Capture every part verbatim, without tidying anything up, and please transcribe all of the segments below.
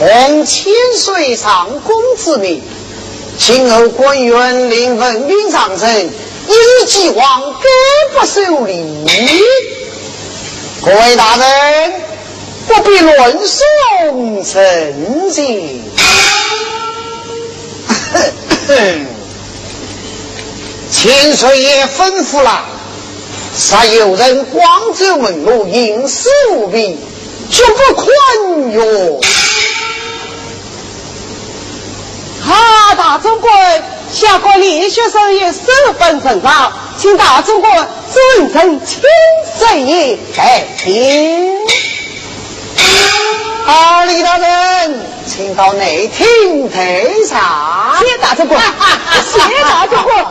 奉千岁上宫之命，请候官员领文兵上阵，一如既往，改不收礼。各位大人，不必乱送人情。千岁爷吩咐了，若有人光走门路，行事无礼， 绝不宽容。啊，大总管，下官李学生也十分正常，请大总管准正千岁爷开庭。啊，李大人，请到内厅台上。谢大总管，谢大总管。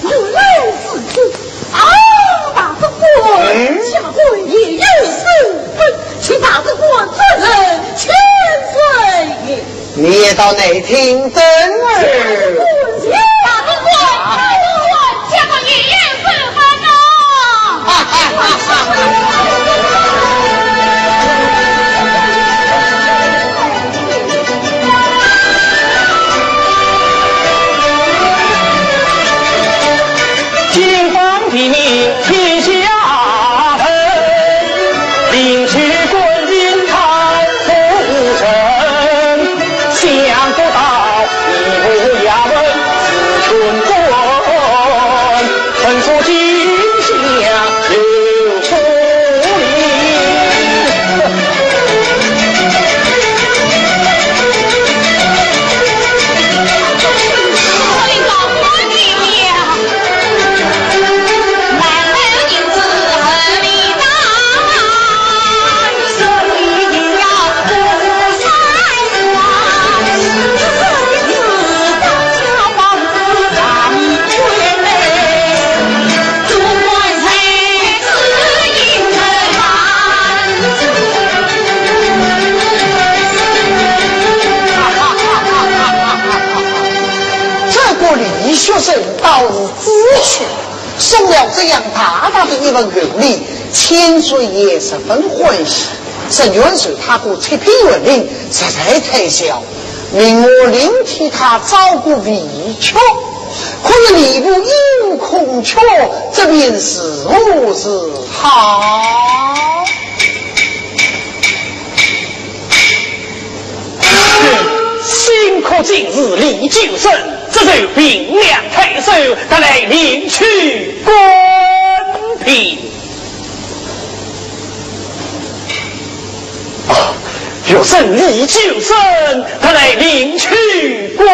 原来如此。 啊，大总管，嗯？下官也有身份，请大总管准正千岁爷。你也到内厅等候。大总管，大总管，下官也有身份呐。金榜题名天下闻，领取官印看不成。想不到你不要问自尊官， 本座今天有福临。这个李学生倒是知趣，送了这样大大的一份厚礼，千岁爷十分欢喜。 沈元帅他个七品元令实在太小，命我另替他找个肥缺，可是吏部有空缺，这便如何是好？新科进士李九生，这就凭梁太守，特来领取官聘。 啊，学生李九生，特来领取官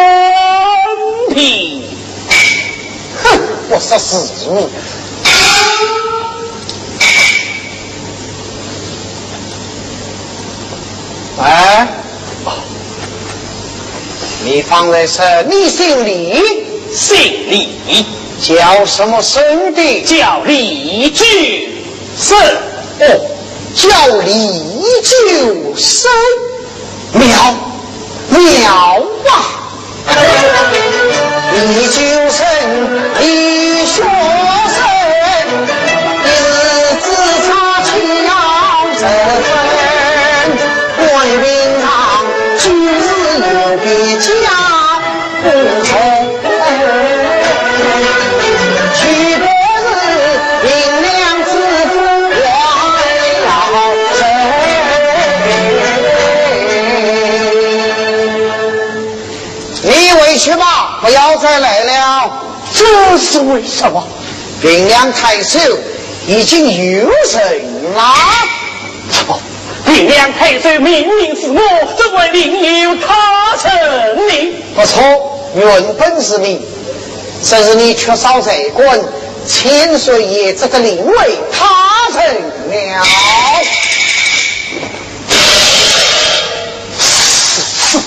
聘。哼，我说是。哎，你方才说你姓李？姓李。叫什么生的？叫李九 生。哦，叫李九生。妙，妙啊！李九生，李学生，一字之差，岂要十分？官名上，居士有别家。 你回去吧，不要再来了。这是为什么？平凉太守已经有人了。怎么？ 平凉太守命令是我，怎会另有他人呢？不错，原本是你，只是你缺少才干，千岁爷只得另为他人了。是，是，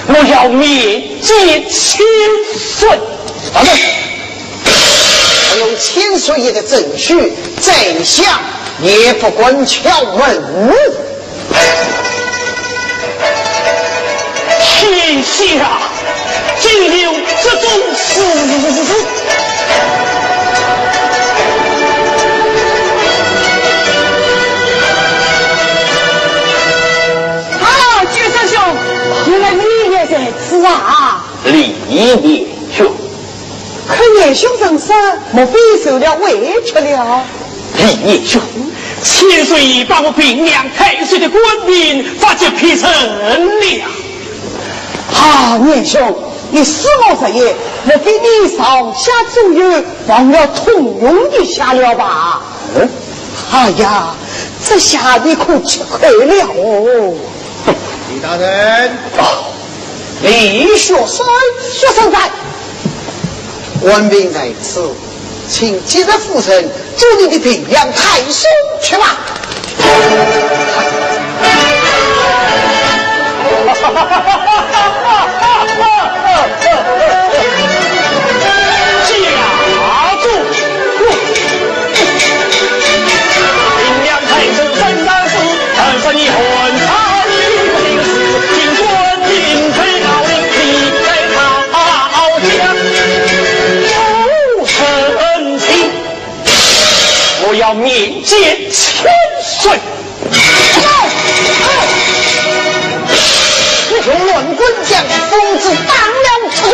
我要面见千岁。大人， 我用千岁爷的准许，宰相也不敢敲门。天下竟有这种事！啊，九生兄，啊，年兄。可年兄人生，莫非受了委屈了？李年兄，千岁已把我平阳太守的官名发给别人了。啊，年兄，你恕我直言，莫非你上下左右忘了通融一下了吧？嗯？哎呀，这下你可吃亏了哦。李大人。哦，李学生。学生在。官兵在此，请即日赴任，做你的平阳太守去吧。我要面见千岁。用乱棍将疯子打了出去。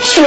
是。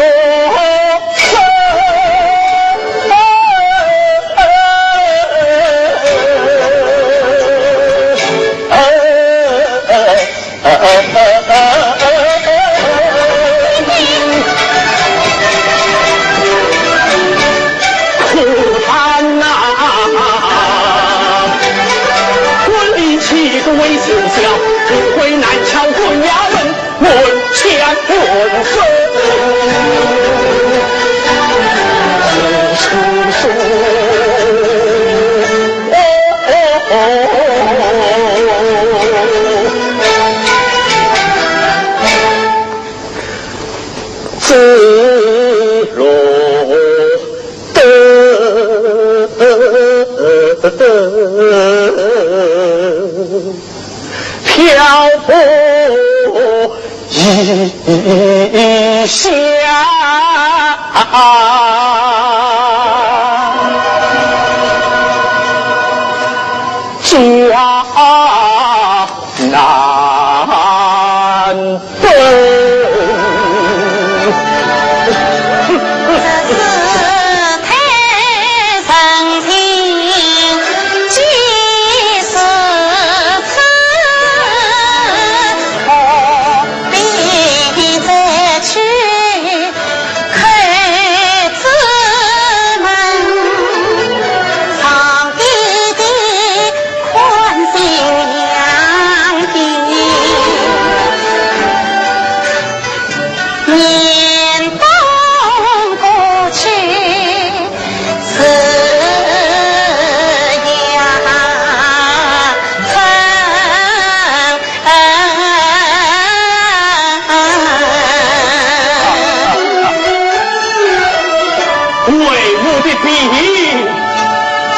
为母的病，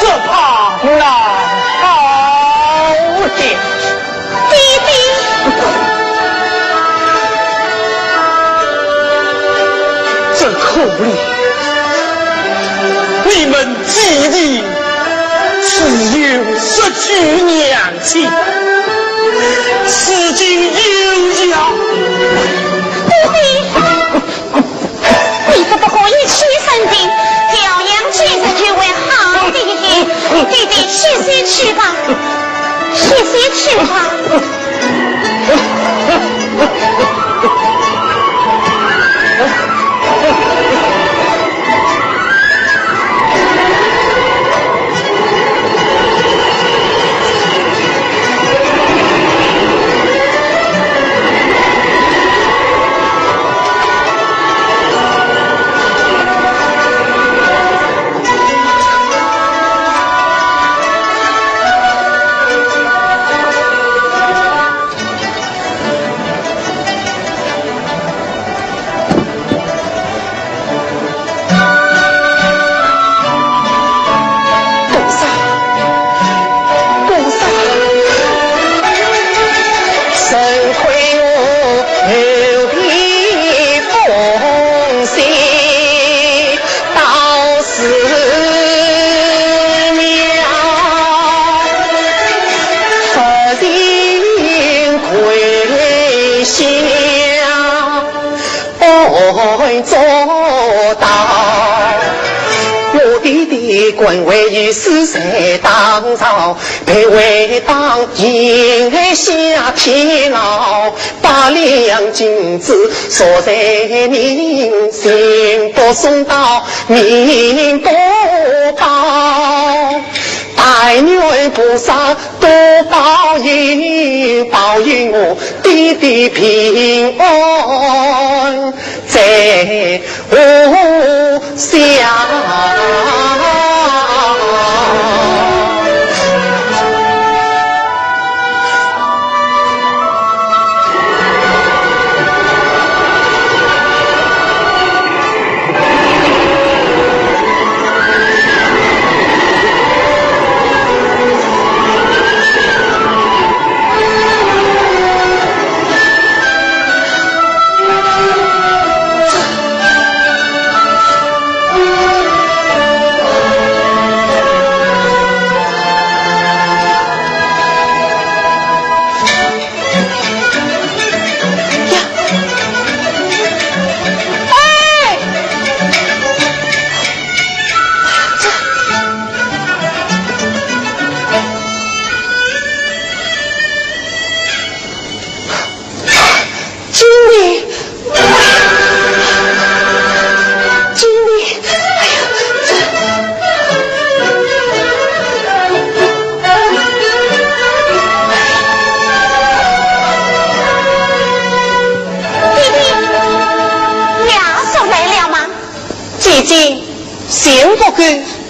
只怕难好些。爹爹，这可怜，你们几人只有十九年 情，此情有要。爹爹，你可不可以去生病，调养几日就会好的。爹爹，歇息去吧，歇息去吧。爹爹，爷叔来了吗？姐姐，信不过，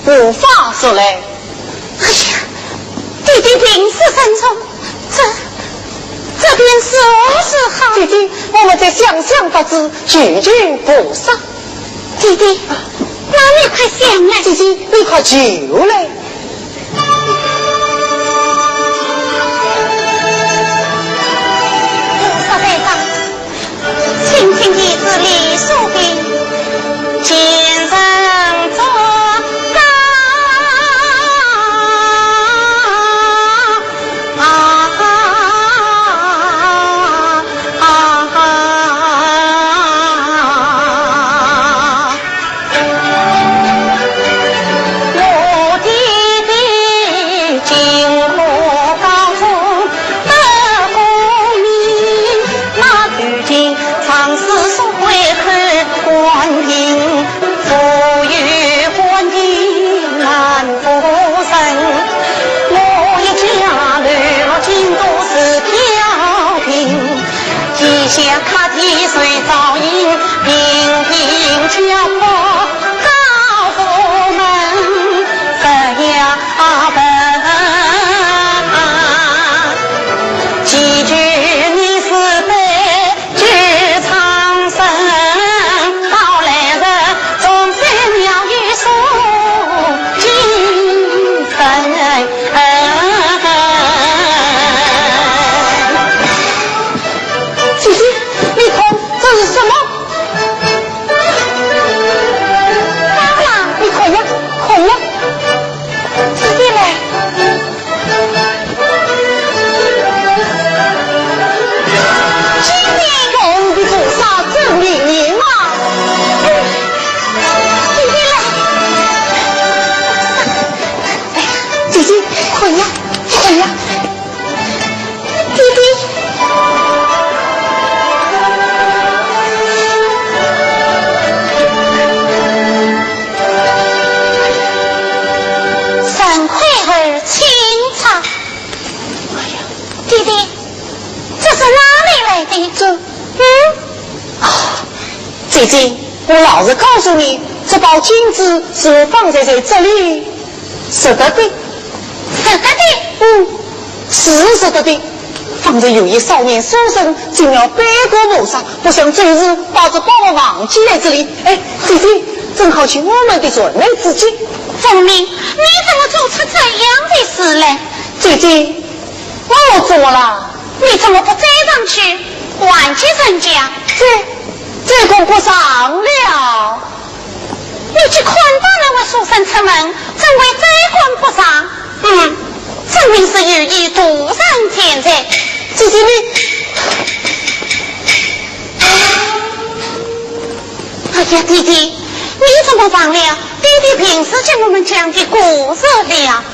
无话说来。 哎呀，爹爹病势深重，这，这便如何是好？姐姐，我们再想想法子，求求菩萨。爹爹，那你快想来。姐姐，你快求来。菩萨在上， 请请弟子李叔宾，见人作姐姐，你看，这是什么？妈妈，你看呀，看呀。姐姐来。 今天我们的菩萨真灵验啊！弟弟来。姐姐，快呀，快呀！弟弟。 沈魁儿请坐。哎呀，弟弟，这是哪里来的？这，嗯？啊，姐姐，我老实告诉你，这宝镜子是我方才在这里拾得的。拾得的？嗯，是拾得的。 方才有一少年书生，进了北国谋杀，不想周日把这宝物忘记在这里。哎，姐姐，正好是我们的船难之际。凤鸣，你怎么做出这样的事来？姐姐，我怎么了？你怎么不追上去，还给人家？这，这顾不上了。 你去看到那位书生出门，怎会再赶不上？嗯，分明是有意图人钱财。姐姐你……哎呀，弟弟，你怎么忘了爹爹平时给我们讲的故事了？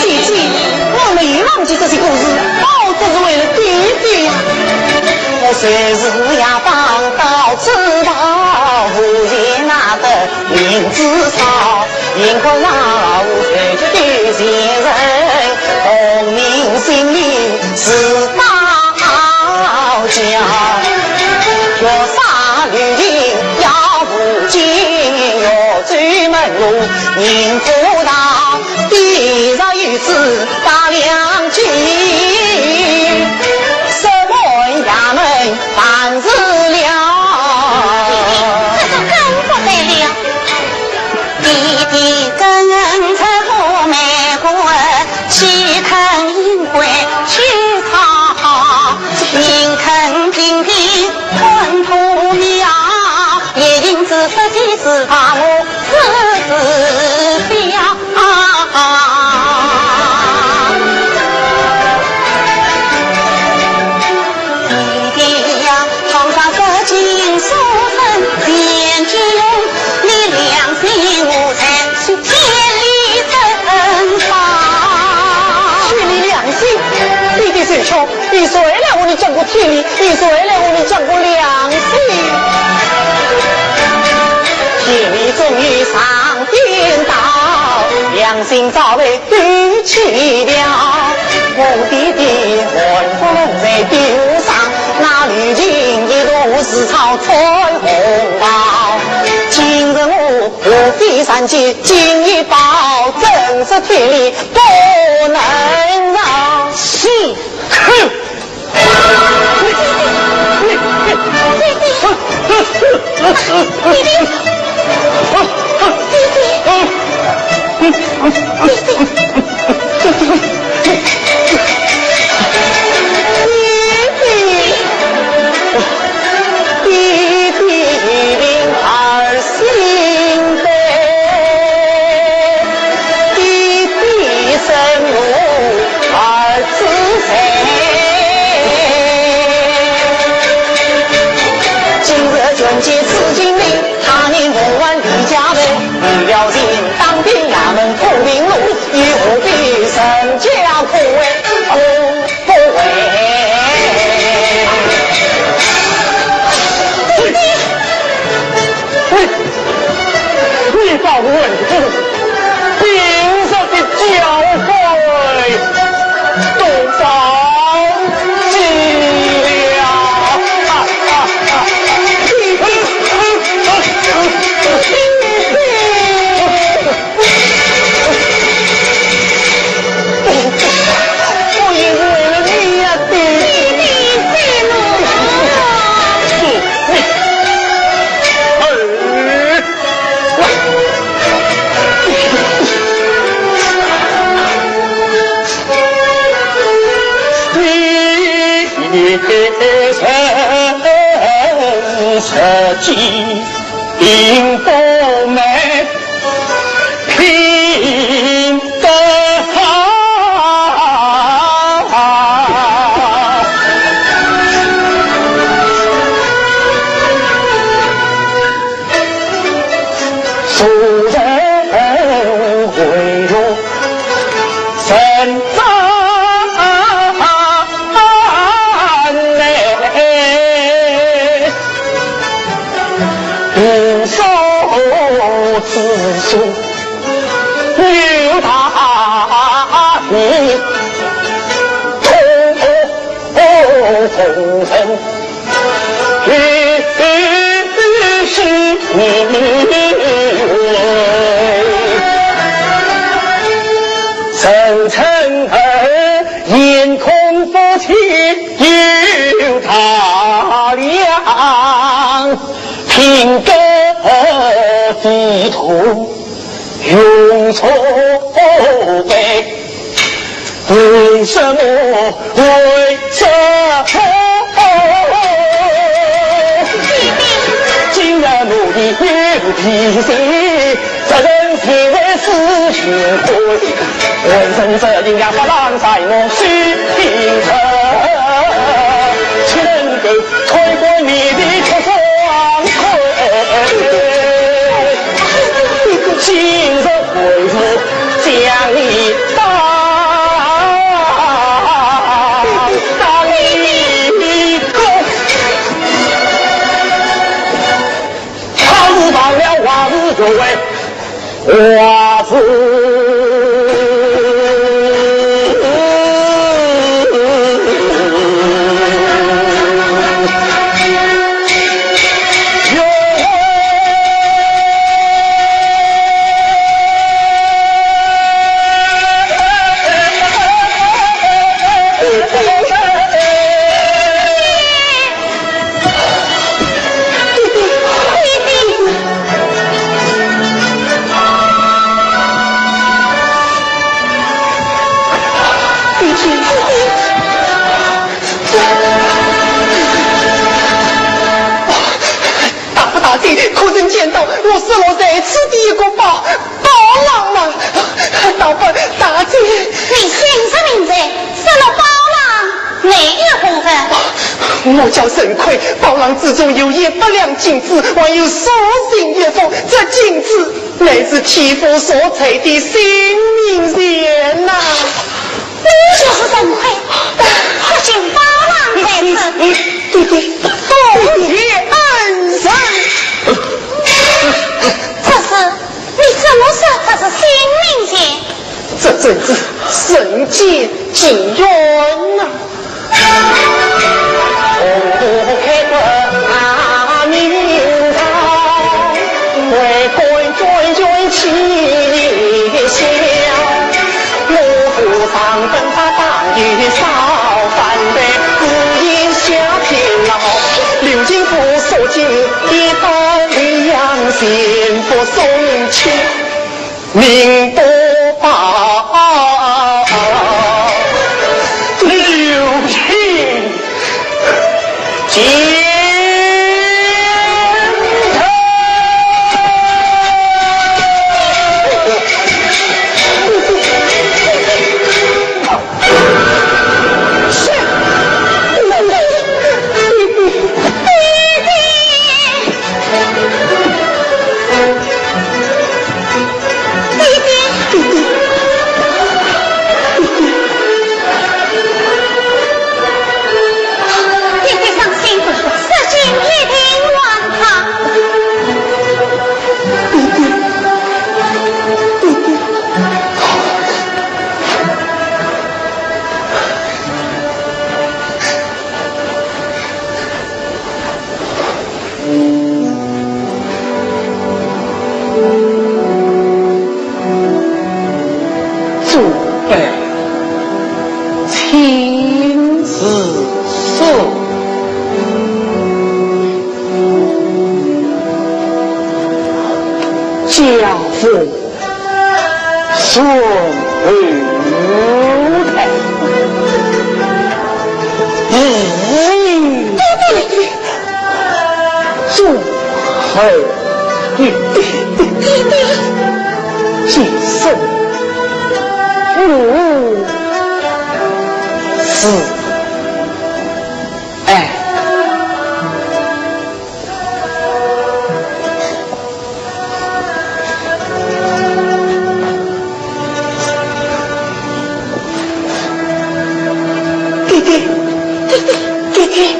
姐姐，我没有忘记这些故事，哦，这是为了爹爹呀。 这个更不得了。天理良心，爹爹受穷，你谁来和你讲个天理？你谁来和你讲个良心？是，哼！见此情理，他人不问李家辈，你了情当兵衙门苦平路，又何必人家苦为苦不为？你，你把文武兵士的教诲都忘记了。 我也是为了你呀，爹爹。爹爹，息怒。你人世间 并不美，拼得好。俗人为乐人争 无所之处，有大义，同人，与世为。人称儿，眼空腹切， 有大量，品格非同，用处非，为什么为什么？今日奴婢有地心， 这人虽为是贤贵，为人这人也不让在我手心上，岂能够推官面的出双规？今日为父将你打，打你个 他是忘了还是学会还是学会？ 大伯大姐，可曾见到我失落在此地一个宝，宝郎呢？大伯大姐。你姓什名谁？失落宝郎，哪一个红粉？我叫陈魁，宝郎之中有一百两金子，还有数银一副。这金子乃是替父所采的性命钱呐。 你就是陈魁，不幸宝郎在此。爹爹，多谢恩人。这是，你怎么说这是性命钱？这真是人间之冤呐！ 明不报，刘hinThang。是，是。家父孙后代。咦，孙后，弟弟，弟弟，今生无子。哎。 弟弟，弟弟，弟弟。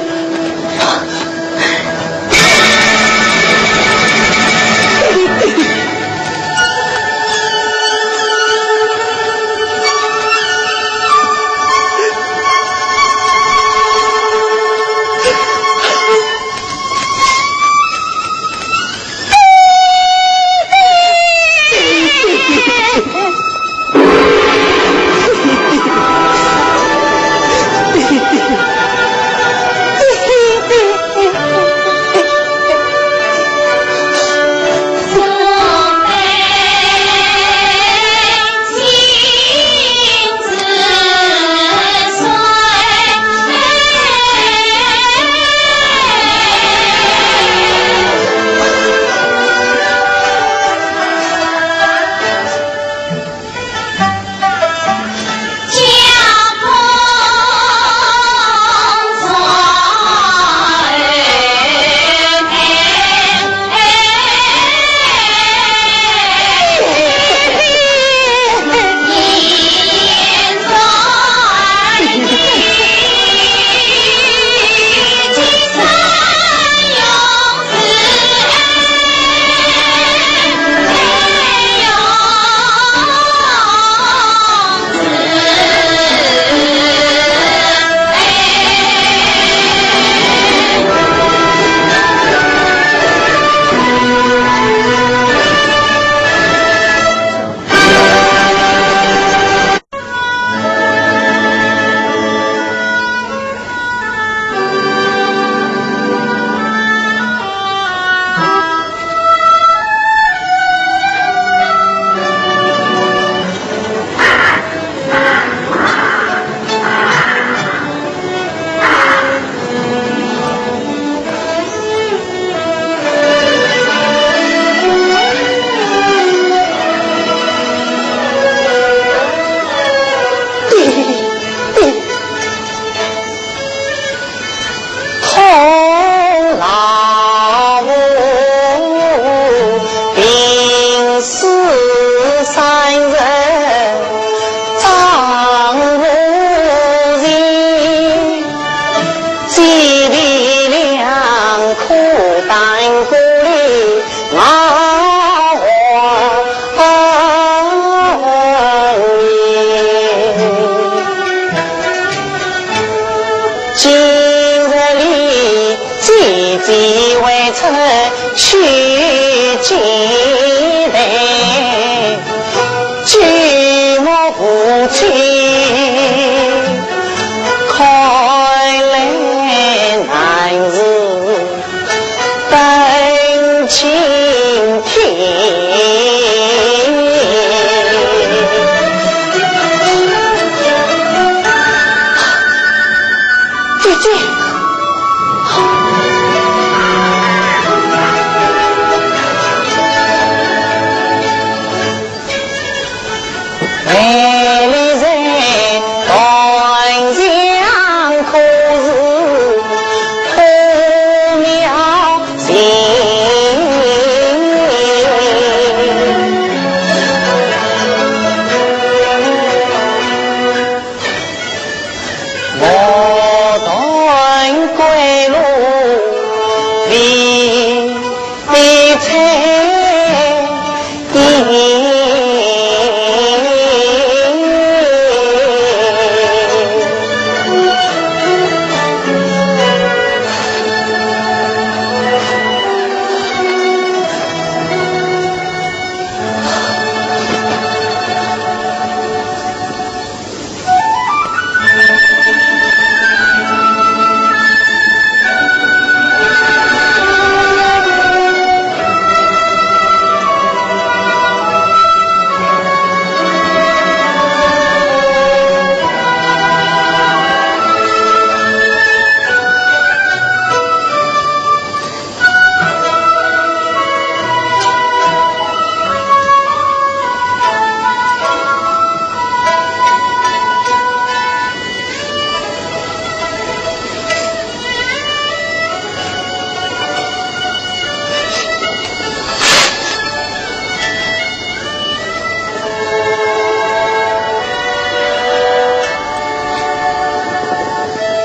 姐姐。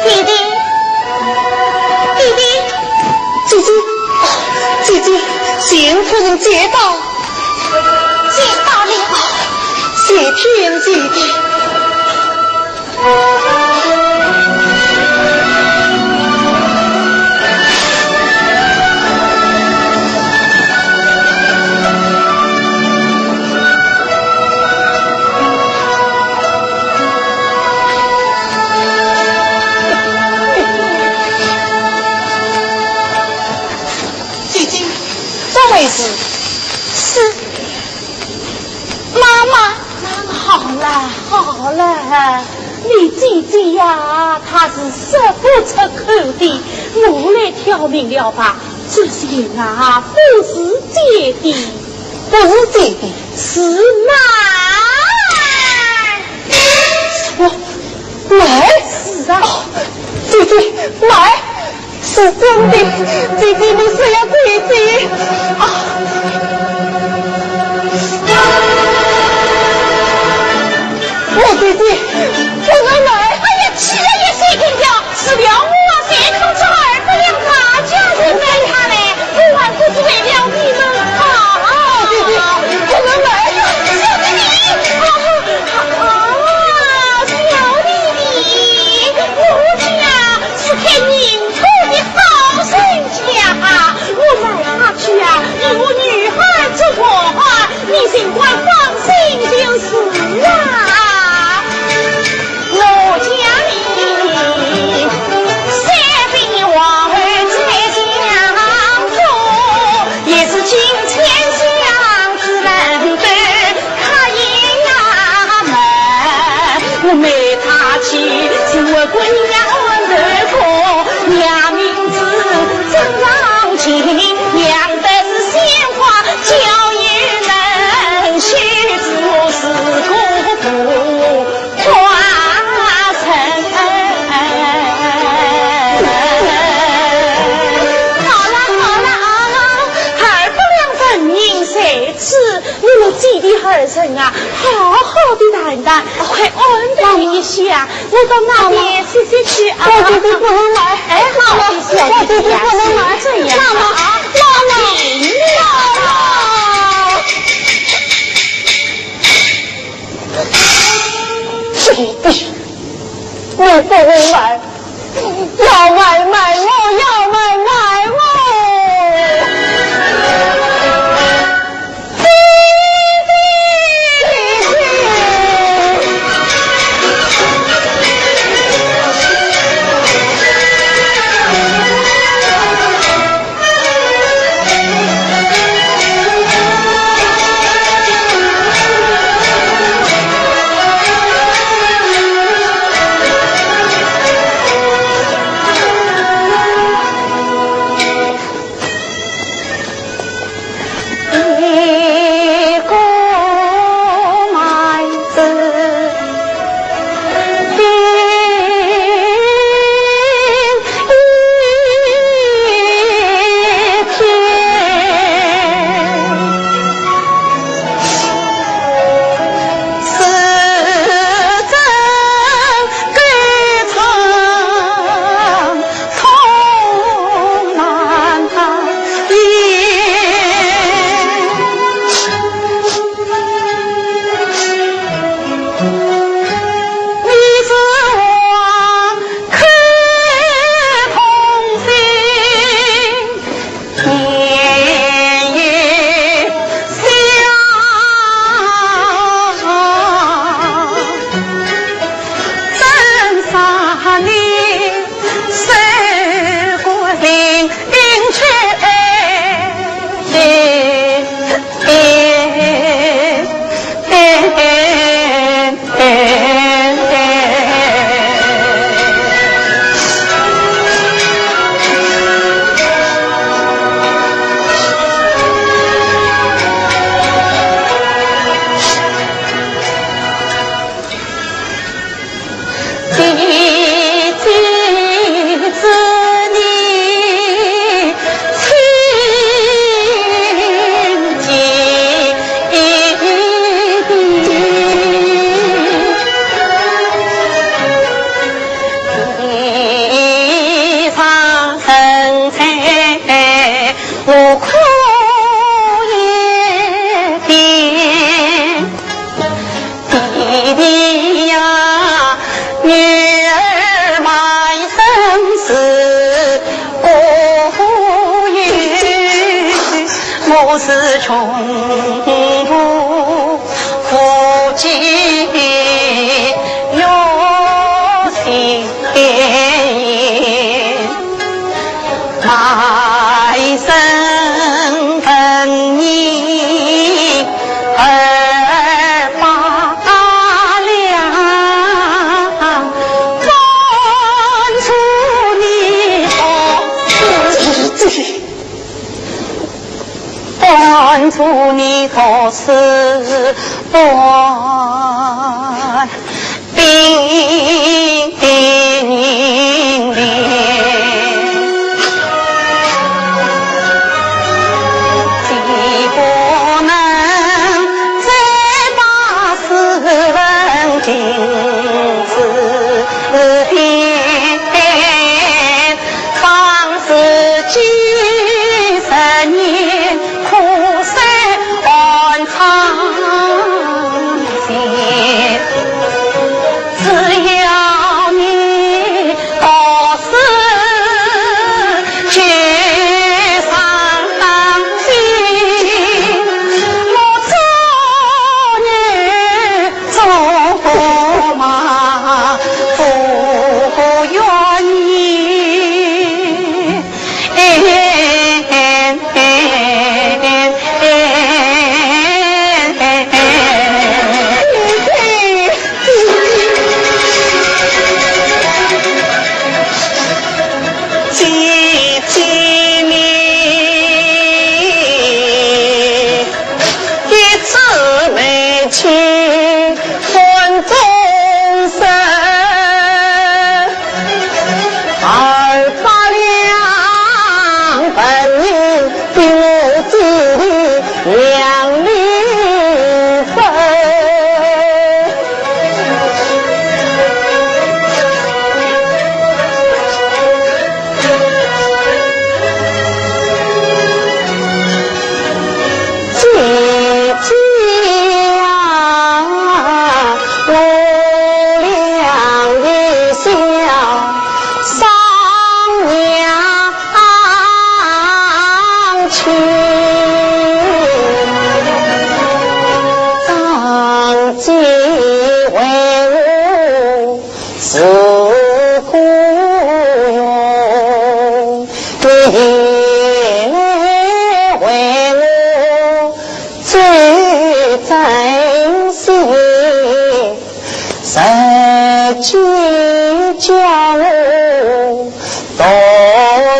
爹爹，爹爹，姐姐，姐姐，钱夫人接到。接到了。谢天谢地。 姐姐，怎回事？是，妈妈。好了，好了，你姐姐呀，她是说不出口的，我来挑明了吧，这钱啊，不是借的。不是借的？是买。我 买？是啊。哦，姐姐，买？是真的，姐姐，你是呀，姐姐。啊，我姐姐，不能买。哎呀，气啊也水平掉，除了我，谁肯出二百两大价钱买她嘞？ 我还不是为了你们好。姐姐，不能买。小弟弟，啊，啊，小弟弟，我家是开宁都的好人家，我买她去啊，与我女儿做伙，你尽管放心就是啊。 我家里三品王后在家中，也是金钱箱子难得看一眼嘛。我没他去，是我姑娘问候过，娘名字曾长青，娘的是鲜花娇又嫩，须知我是个不 花人。好了，好了啊，二百两纹银在此，你们姐弟二人啊，好好的谈谈，快安顿一下，我到那边歇歇去啊。我姐姐不能来。哎，好的，小姐姐呀，我姐姐不能来。这样啊，妈妈，妈妈。 姐弟，我不能买，要买卖我，要买卖我。姐弟，姐弟。我是穷途苦尽有心，来生跟你二八两，帮助你。姐姐。 帮助你读书半边天，既不能再把诗文停止篇， 方知几十年苦守寒窗前，只要你读书就上进，我祝你 做马不愿意。姐姐你 一枝梅情换终身，二百两银子你比我嘴里两厘分。 姐姐啊，我俩一笑双扬起，张姐为我 是孤勇，你也来为我最珍惜，日记叫我读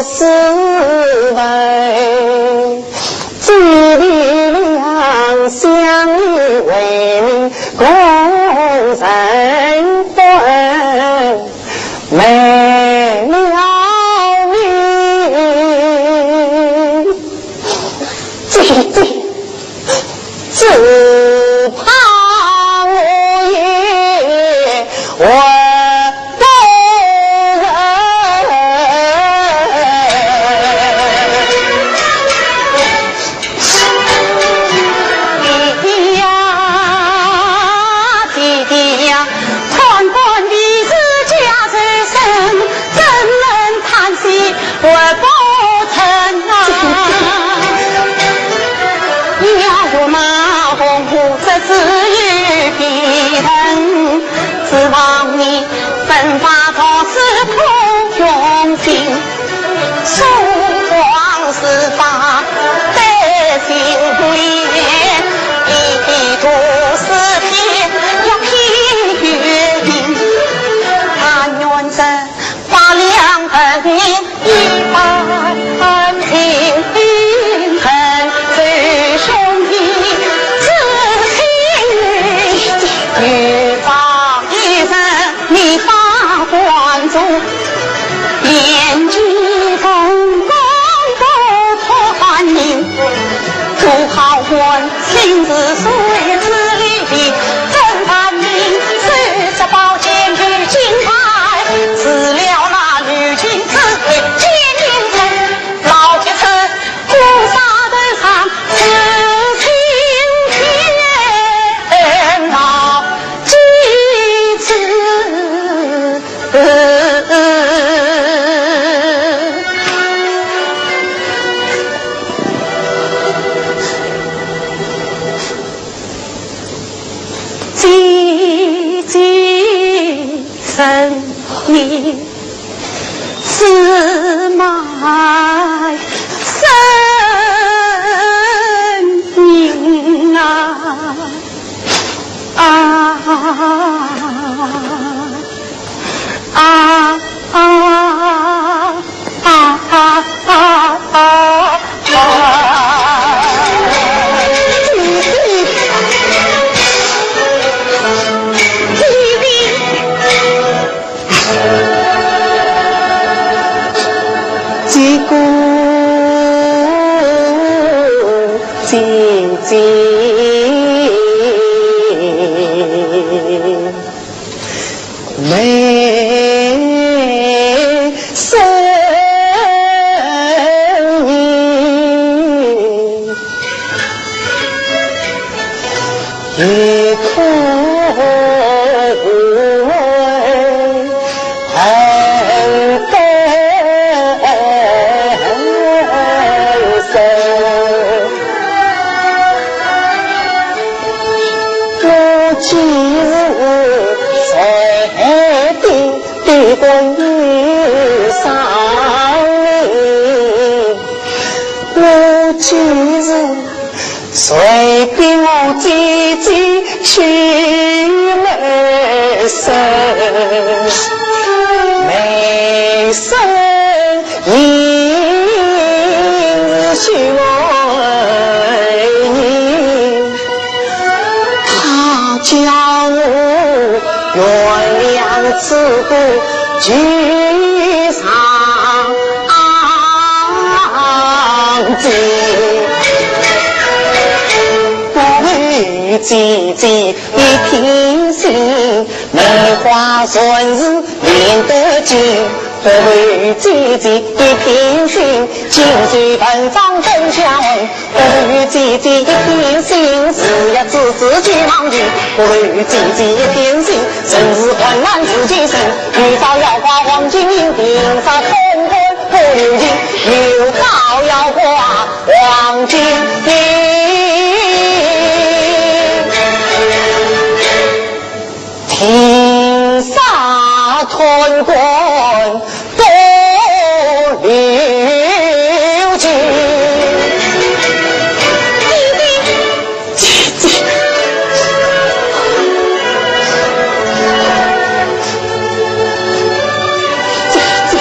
书文。 姐弟两相依，为你共成婚，没了你，姐姐，只怕我也活 弟弟呀，弟弟呀，看官你是家仇深，怎能叹息 我不曾啊。你要我马红红，这只有别人指望你，奋发读书苦用心，书往书法在心里，一读诗篇要品又品，但愿这 八两银子一把，平平分，兄弟之情，又把一人你把观众，年纪公公不可欢迎。 做好官，心事谁知哩哩，真烦人。手执宝剑如金牌，除了那绿巾之外，金银钗，老铁子，姑杀头上刺青天，老几子。司马圣人啊，啊，啊，啊，啊，啊，啊，啊。这个姐姐没生命。 一颗无奈恨得深。我今日在海边的观音上面，我今日 随便我姐姐去来生，没生命是许爱你，她叫我原谅此个 去上天。不如姐姐一片心，梅花顺势连得紧。不如姐姐一片心，锦绣万方更相逢。 不如姐姐一片心，日夜字字俱忘记。不如姐姐一片心，人世患难自己身。有朝要挂黄金印，定杀通关不留情。有朝要挂黄金印，定杀通关 不留情。姐姐，姐姐，姐姐。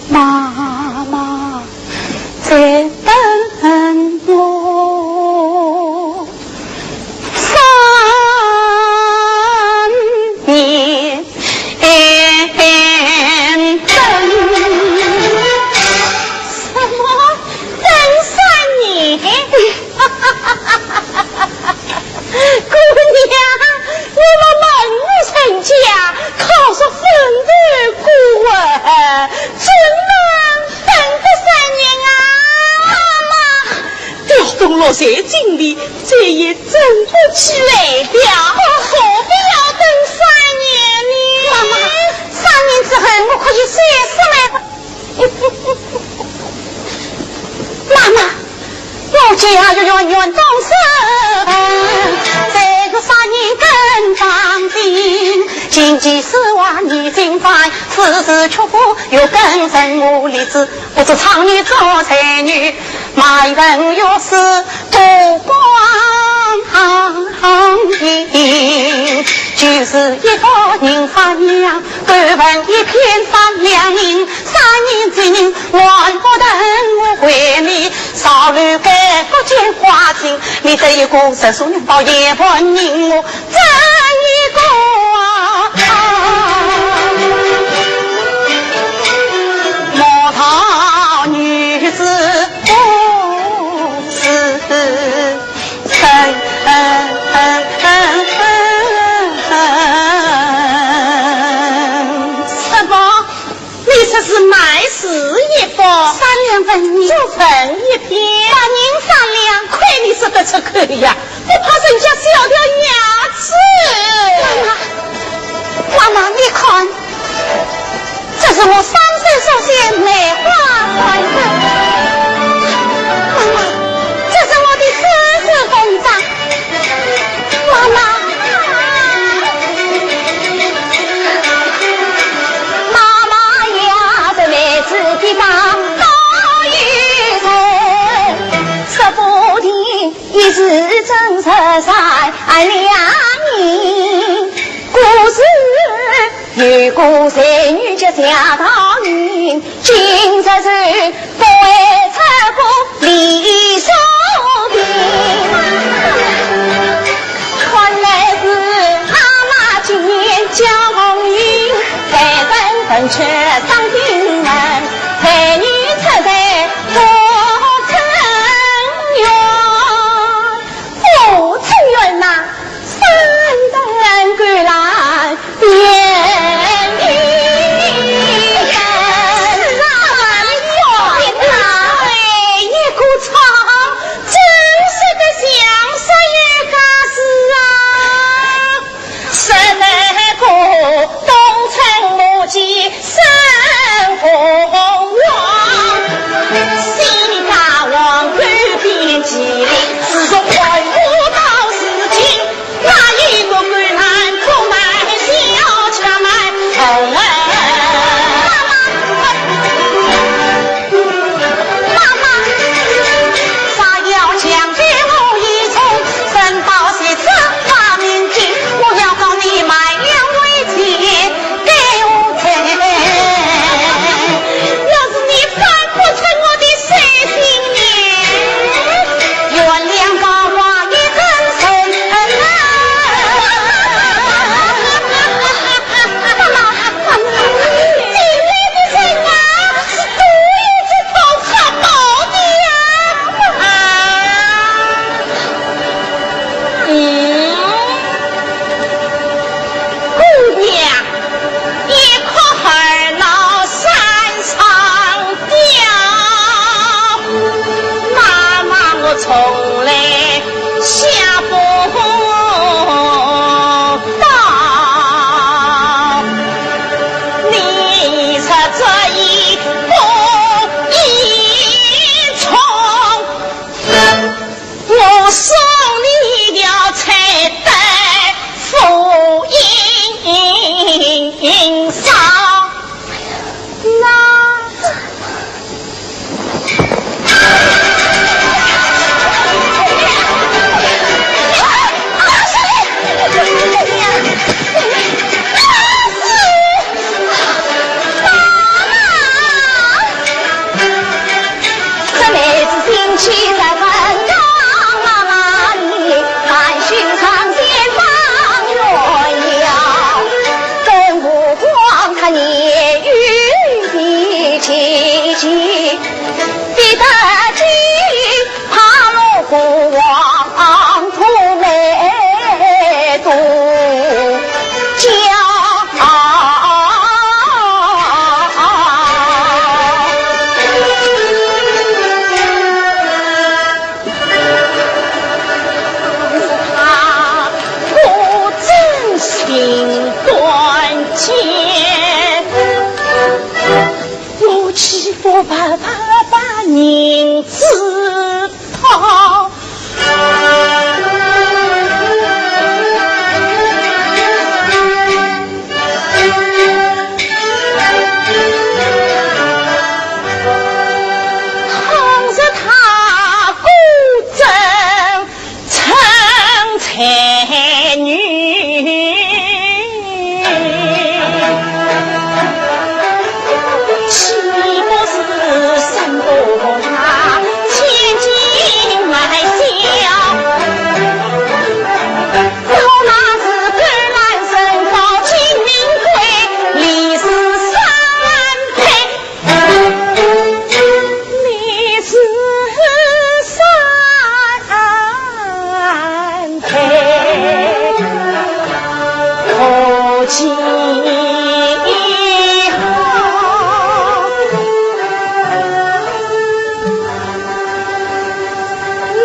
妈妈在等我三年。等什么？等三年？ 姑娘，我们门户人家，靠着坟头过啊，怎能等得三年啊？妈妈，调动六岁精力，这也争不起来的。何必要等三年呢？妈妈，三年之后，我可以随时来。 妈妈，我家有源远东山，在个山林根当中，经济生活你尽在，此时却不有根生我立志，不知常年做才女，卖人有时多光阴，就是一个人发亮。 敢问一片山梁人，三年之人，还不等我回你，少留该个间花情，你这一个读书人到夜半人，我这一个啊，莫道女子不是 什么？你说是卖诗一幅？三两文银。就文一篇？白银三两，亏你说得出口呀，不怕人家笑掉牙齿。妈妈，妈妈，你看， 这是我三岁所写梅花篆字。妈妈，这是我的私字文章。妈妈，妈妈呀，这梅子的当道一人，说不定 一时真实善良人，故事有个才女叫夏道云，今日是不会错过李素萍。看来是阿妈今年叫红云，才分人却上京门，才女出在 我承愿，我承愿呐，三等狗栏变一等。是啊，哎呀，哎，一个唱，真是个相识有家事啊。 十来个东村母鸡生凤凰，西里大王狗变麒麟，自从还我到如今，哪一个狗男不卖小强卖红儿？妈妈，啥要强对我一种，人道是真法明镜，我要告你卖两为奸，给我罪。要是你翻不出我的水晶呢？原好。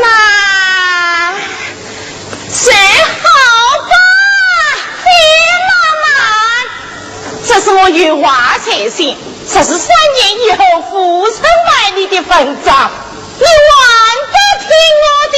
那最好吧，费老板。这是我有话在先，这是三年以后府城卖你的文章，你还得听我的。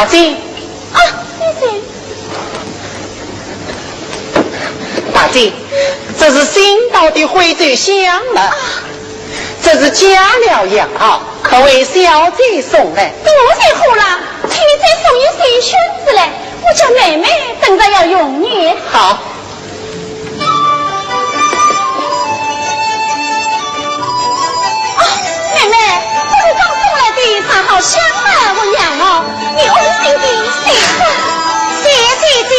姐。啊，姐姐。大姐，这是新到的徽州香了。这是佳料药，特为小姐送来。多谢货郎，替姐送一些宣子来，我家妹妹等着要用呢。好。 啊，妹妹，这是刚送来的上好香粉和药哦，你用心的洗手。谢姐姐。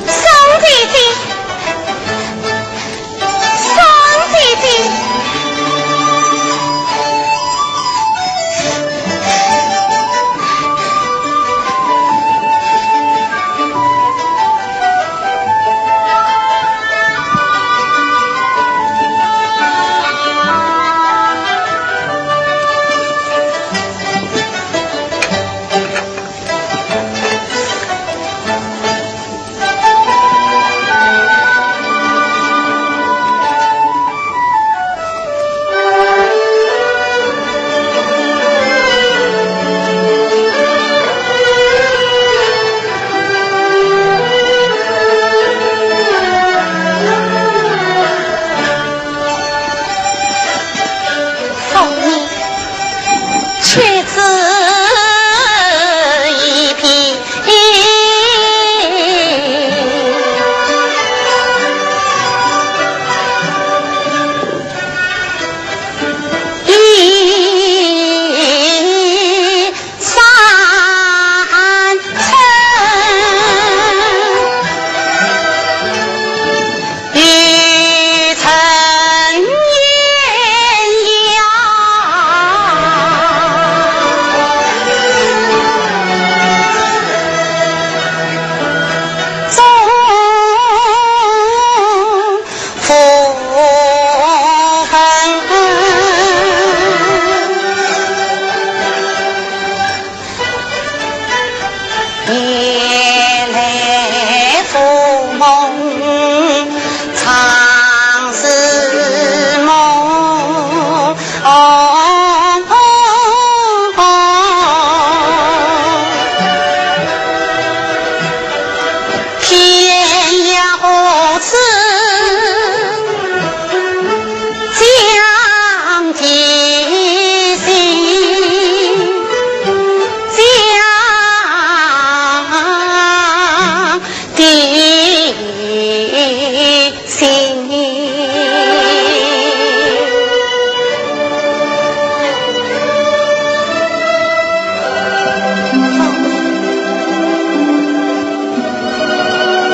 送姐姐。 送姐姐。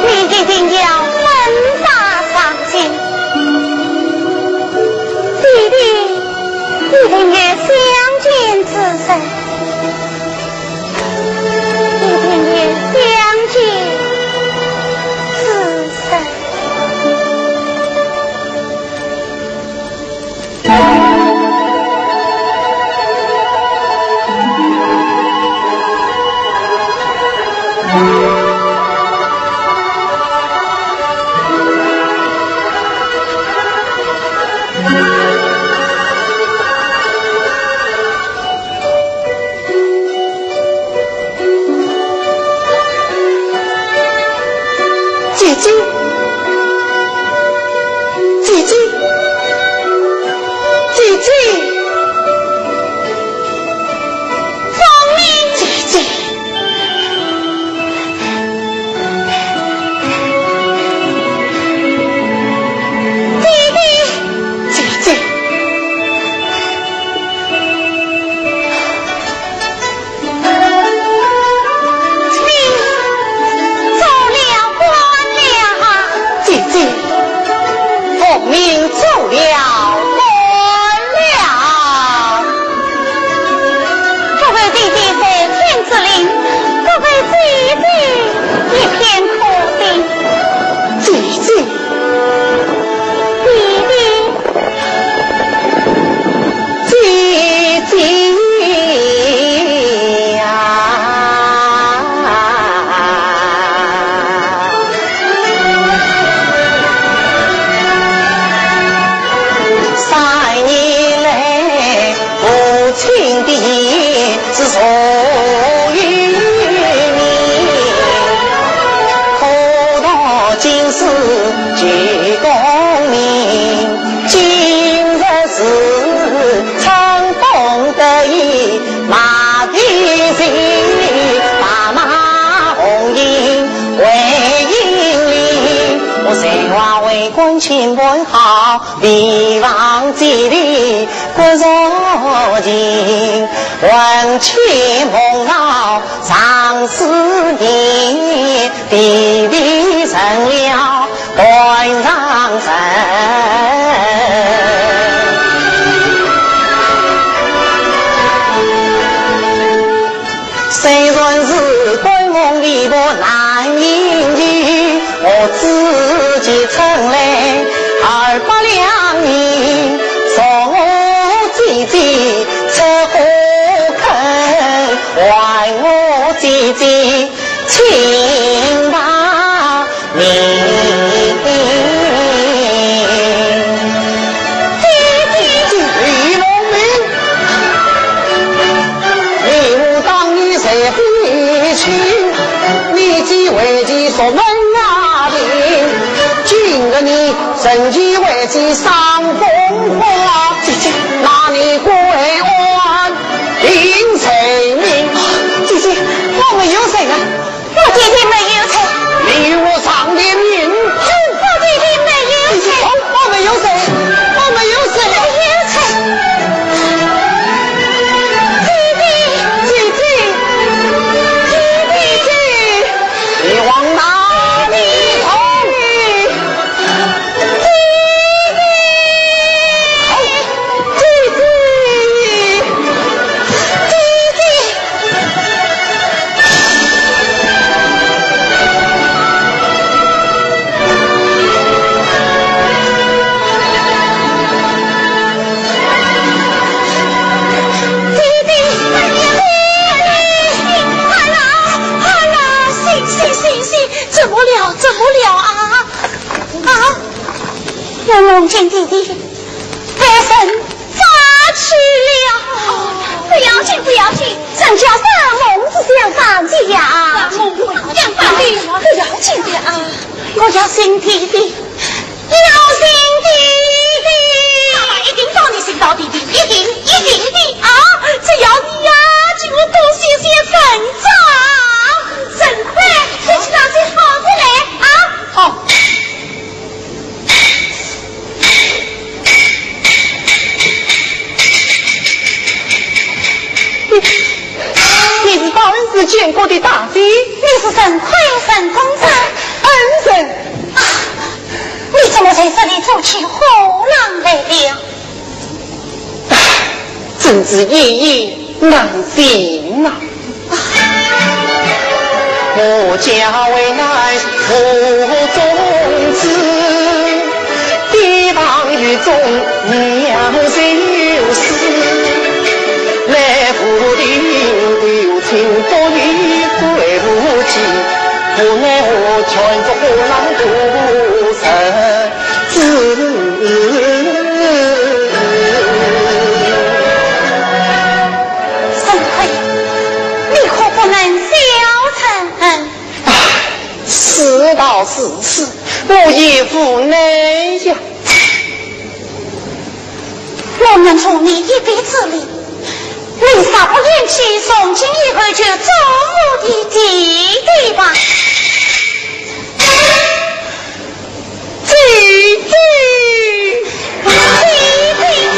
你的情调很大上心。姐弟一定有相见之日。 一定有相见之日。亲朋好，地方子弟各热情，魂牵梦绕常思念，地地成了断肠人。虽然是 短梦未卜难应期，我自己撑来二百两银，送我姐姐出火坑，还我姐姐清白命。姐姐，李农民，李牧当年在 非亲，你只为其守门啊庭。今日你趁机为其伤风化，姐姐，那你归案定罪名。姐姐，我没有罪啊。 我姐姐没有罪。你与我上殿明。我姐姐没有罪。我没有罪，我没有罪。没有罪。姐姐，姐姐，姐姐。你往哪里逃？姐姐，姐姐，姐姐。 姐姐，姐姐，快来，快来，醒，醒，醒，醒，怎么了？怎么了啊？啊？我梦见弟弟 被人抓去了。不要紧，不要紧，人家发梦是想放的呀。发梦不要紧，不要紧的啊。我要寻弟弟，要寻弟弟。爸爸一定帮你寻到弟弟，一定，一定的啊！只要你呀，替我多写些文章，文章，天气上最好的嘞啊！好。 你是到恩寺见过的大姐？你是陈魁，陈公子？恩人。啊，你怎么在这里做起虎狼来了？唉，真是一言难尽啊。 我家为难父宗子，爹旁有忠娘有慈，来无定，有亲不与归无期，无奈何全做虎狼徒孙子。陈魁，你可不能消沉。唉，事到如此，我也无奈呀。我们助你一臂之力，你若不嫌弃，从今以后就做我的弟弟吧。 姐姐，姐姐，姐姐。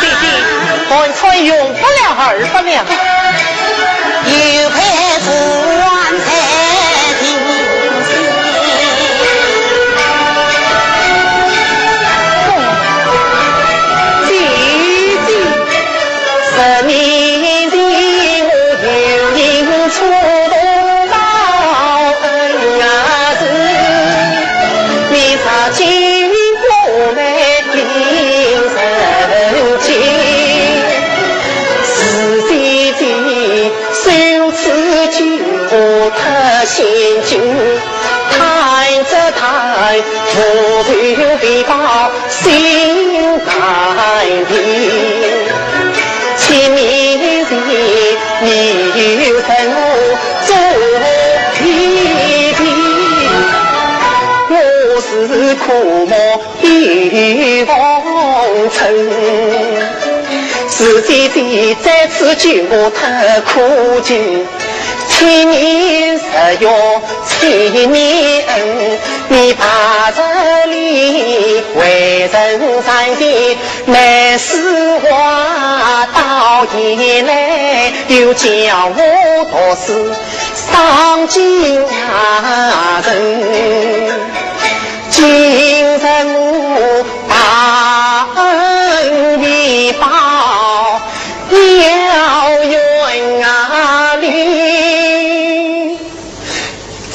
姐姐，寒川用不了二百两。姐姐。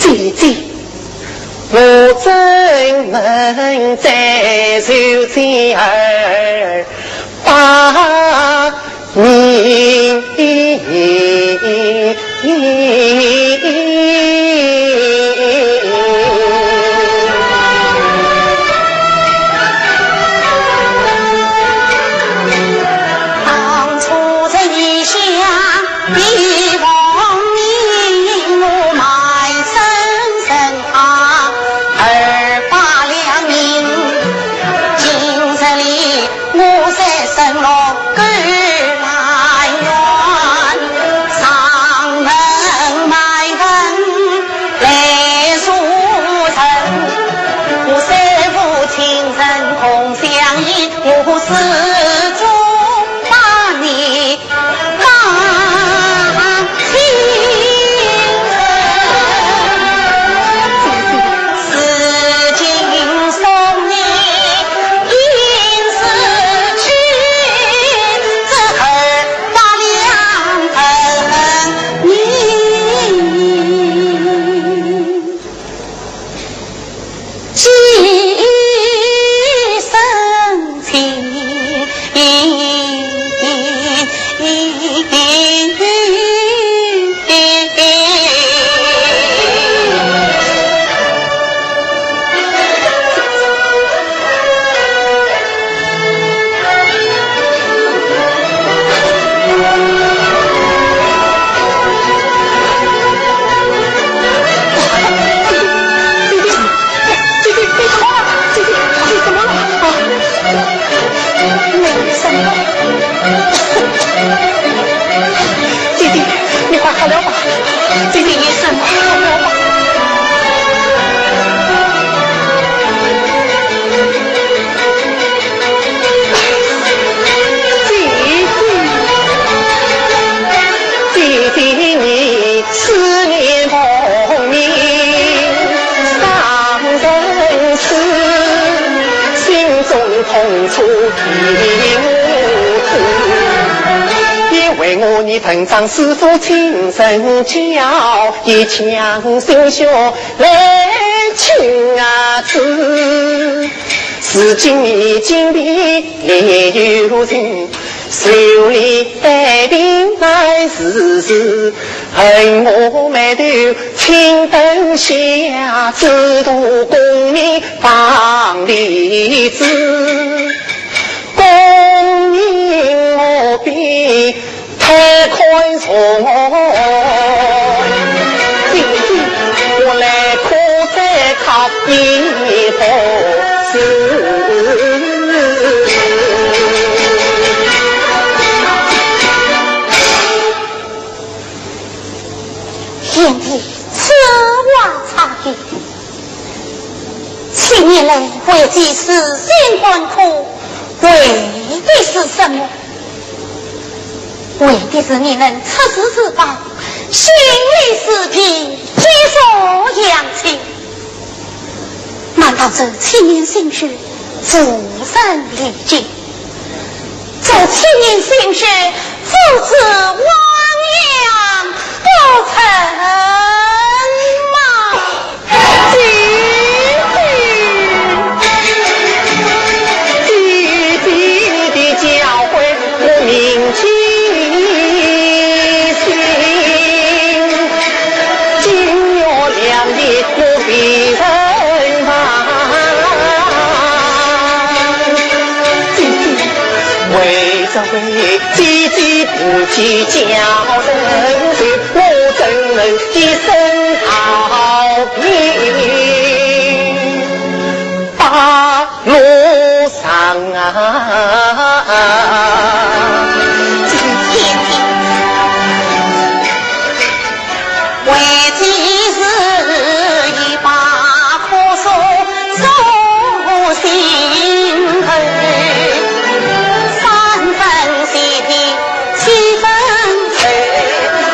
姐姐，我怎能再受这二百年？姐姐，你快好了吧？姐姐，你快好了吧？贤弟，此话差矣。你来为这事心欢苦，为的是什么？为的是你能出师之报，心理是病，结束阳气。难道这七年心血，无人理解？ 这七年心血，付之汪洋不成吗？姐姐。姐姐的教诲我铭记心，金玉良言我未曾忘。姐姐。 为着为姐姐不计较人情，我怎能一生好命把路上啊？为的是一把苦水诉心头，三分喜的七分愁，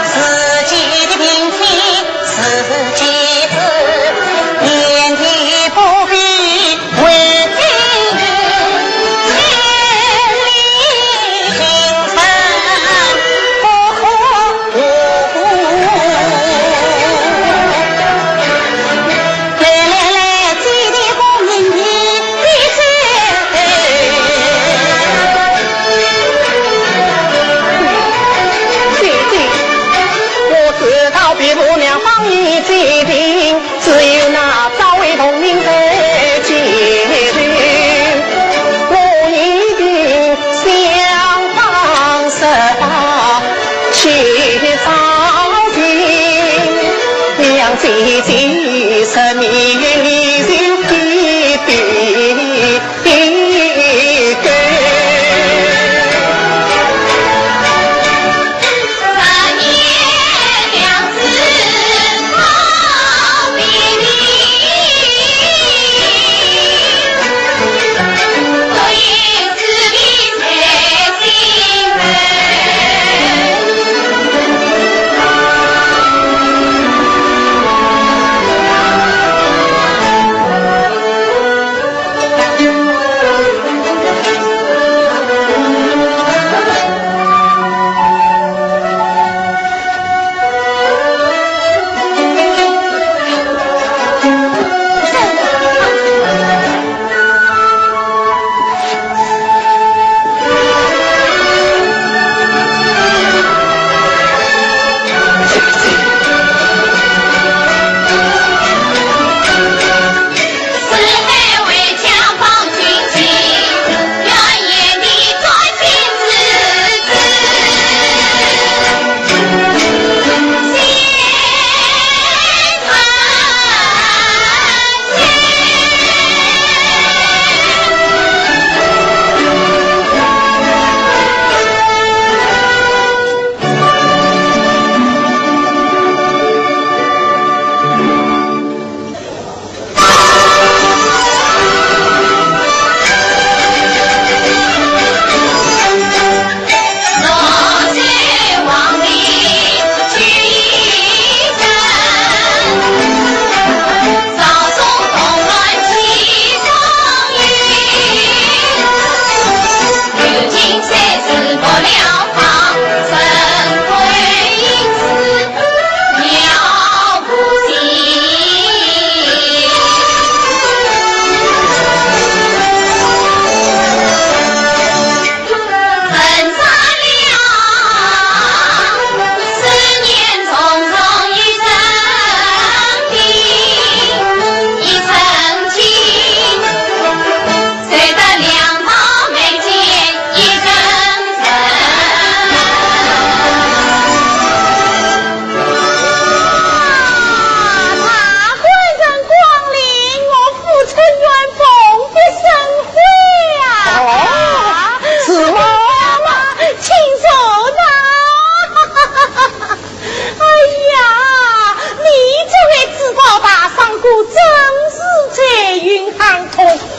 自己的病体自己治，眼底不必为的千里行程。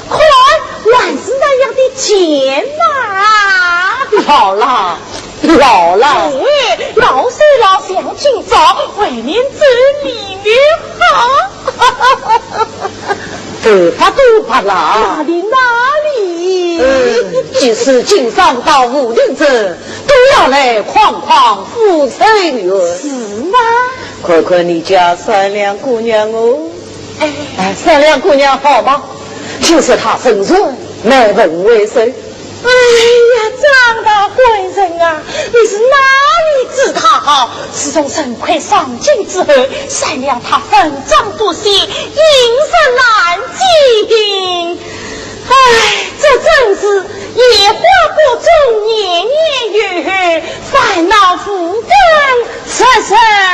看，还是那样的贱呐。老了，老了。哎，老虽老，想今朝，未免真未免好。头发都白了。哪里，哪里？嗯，即使今朝到武林镇，都要来逛逛富春园。是吗？看看你家善良姑娘哦。哎。哎，善良姑娘好吗？听说她身穿美人为首。哎呀，张大官人啊，你是哪里知她好？自从陈魁上京之后，善良她文章不写，饮食难进。唉，这真是夜花不中，年年有后，烦恼负担日日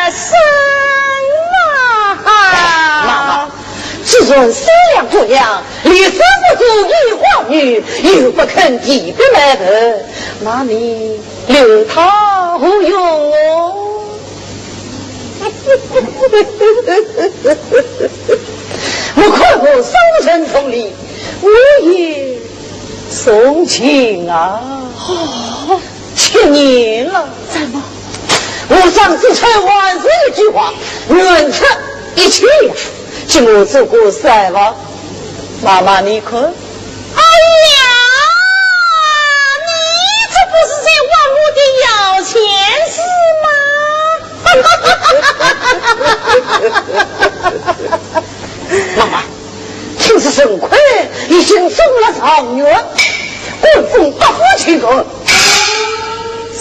生啊！妈妈，自从善良姑娘连山不做野花女，又不肯提笔卖文，那你留她何用哦？ 我看我送人送礼，我也送情啊。哦，七年了。怎么？我上次才还是一句话，愿出一千两，今我做个啥吧？妈妈，你看。哎呀，你这不是在问我的摇钱树吗？ 妈妈，听说陈魁已经中了状元，官封八府清官。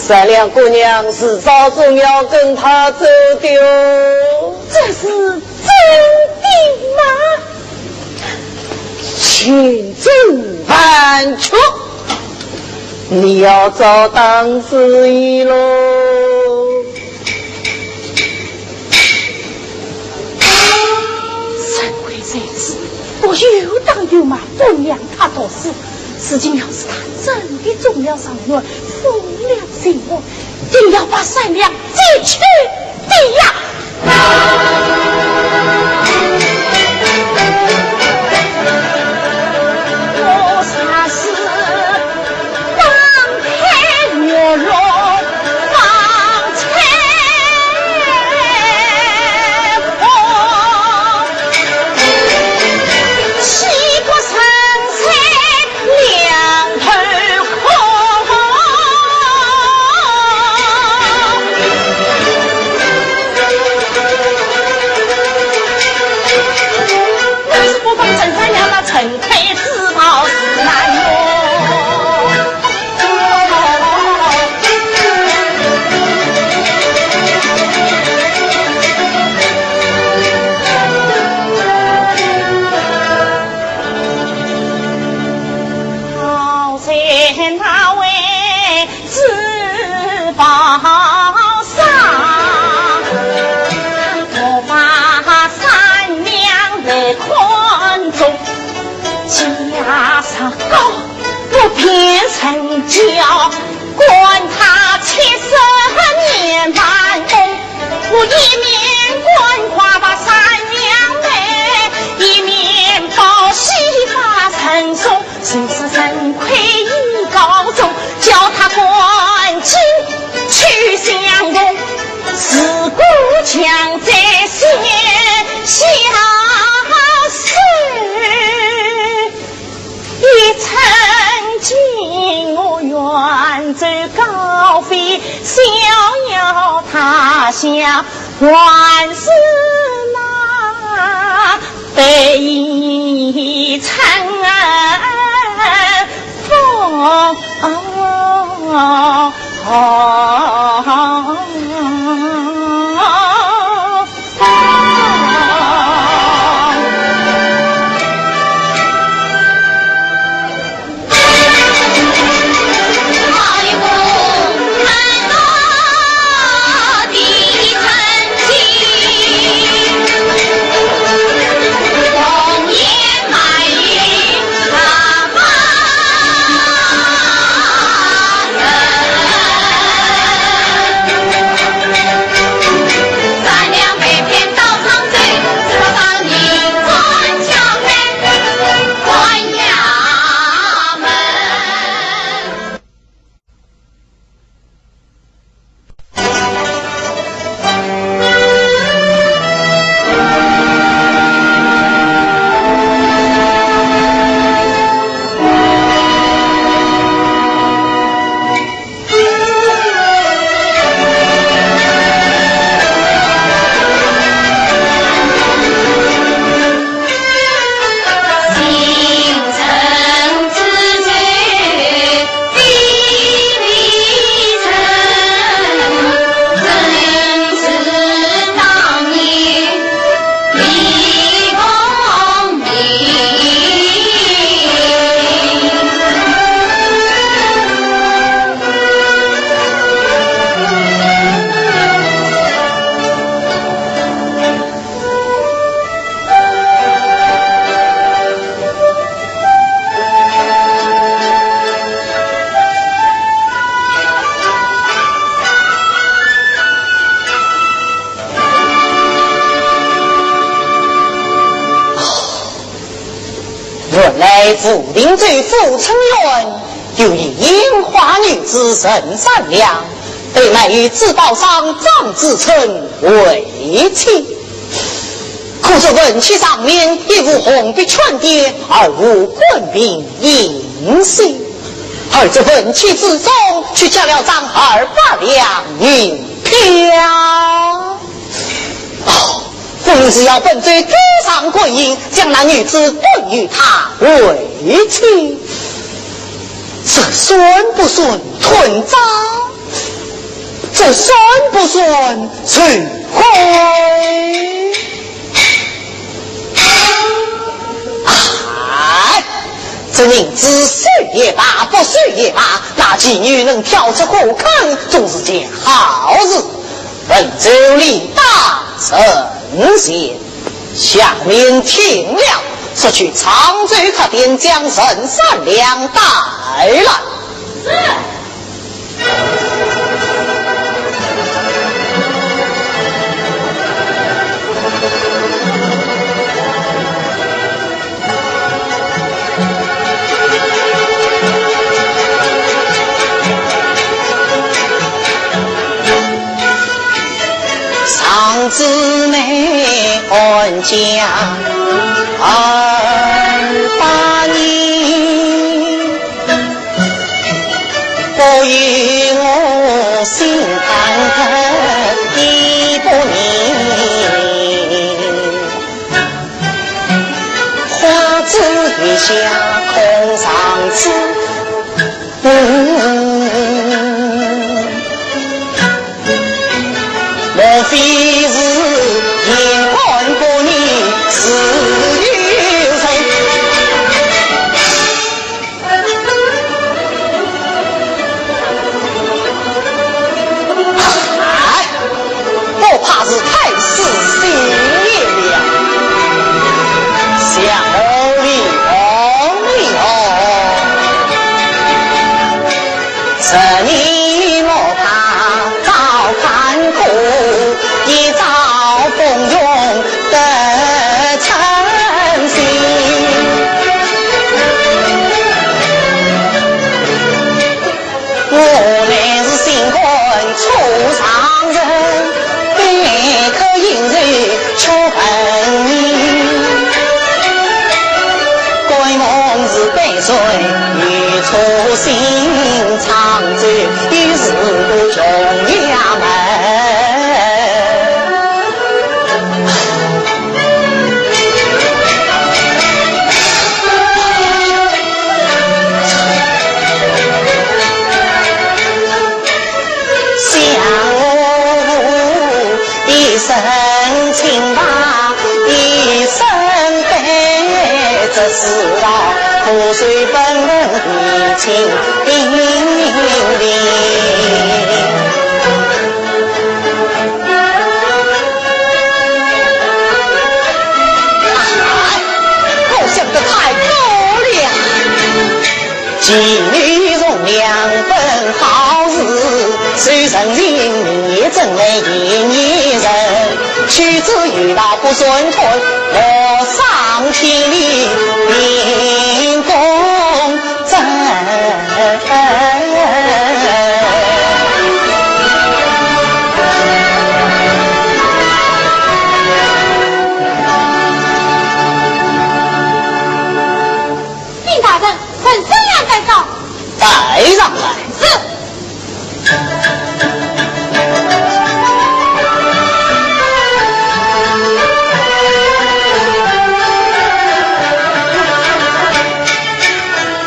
善良姑娘迟早总要跟他走的哦。这是真的吗？ 千真万确，你要照当主意喽。陈魁在此，我有胆有骂，不让他读书。如今要是他真的中了状元，封了新官，定要把善良 这去的呀。我啥事放开月落放开风，西北神山 两头空。若是不放正山，要把陈魁自报是难哟。 好在那位知报上，我把善良来看中，加上高 不便成交，管他七十年半冬，我一面观花把善良美，一面报喜把陈松，谁知陈魁已高中，叫他赶紧去相公，自古强者先下手。 一寸金，我远走高飞，逍遥他乡，还是那北城风。原来武定州富春县有一烟花女子陈三娘，被卖于珠宝商张子春为妻。可是文契上面一无红笔圈点，二无官凭印信，而这文契之中却夹了张二百两银票。哦， 我们是要本州多上官印，将那女子断与他为妻，这算不算吞赃？这算不算受贿？哎，这银子收也罢，不收也罢，那妓女能跳出火坑，总是件好事。 本州理大人贤，下面听了，速去常州客店将陈三娘带来。是。 常姊妹安家二百年，不与我心肝的一百年。 花枝月下空长枝，莫非是夜半把你自由人？ 哎，不怕是太师心野了，想我李红李红，这年我怕早看过，一朝风云得成心。 我乃是心肝初伤人，悲哭饮愁却恨你。甘梦是杯水又错心，长醉又是琼崖门。 想我一生清白，一生悲，只是道苦水本本已清零零。 哎，我想得太多了。妓女从良本好事，谁曾想你真来嫌疑人，去之有道不算错，我上天理凭公 正。禀大人，陈三娘在上。带上来。是。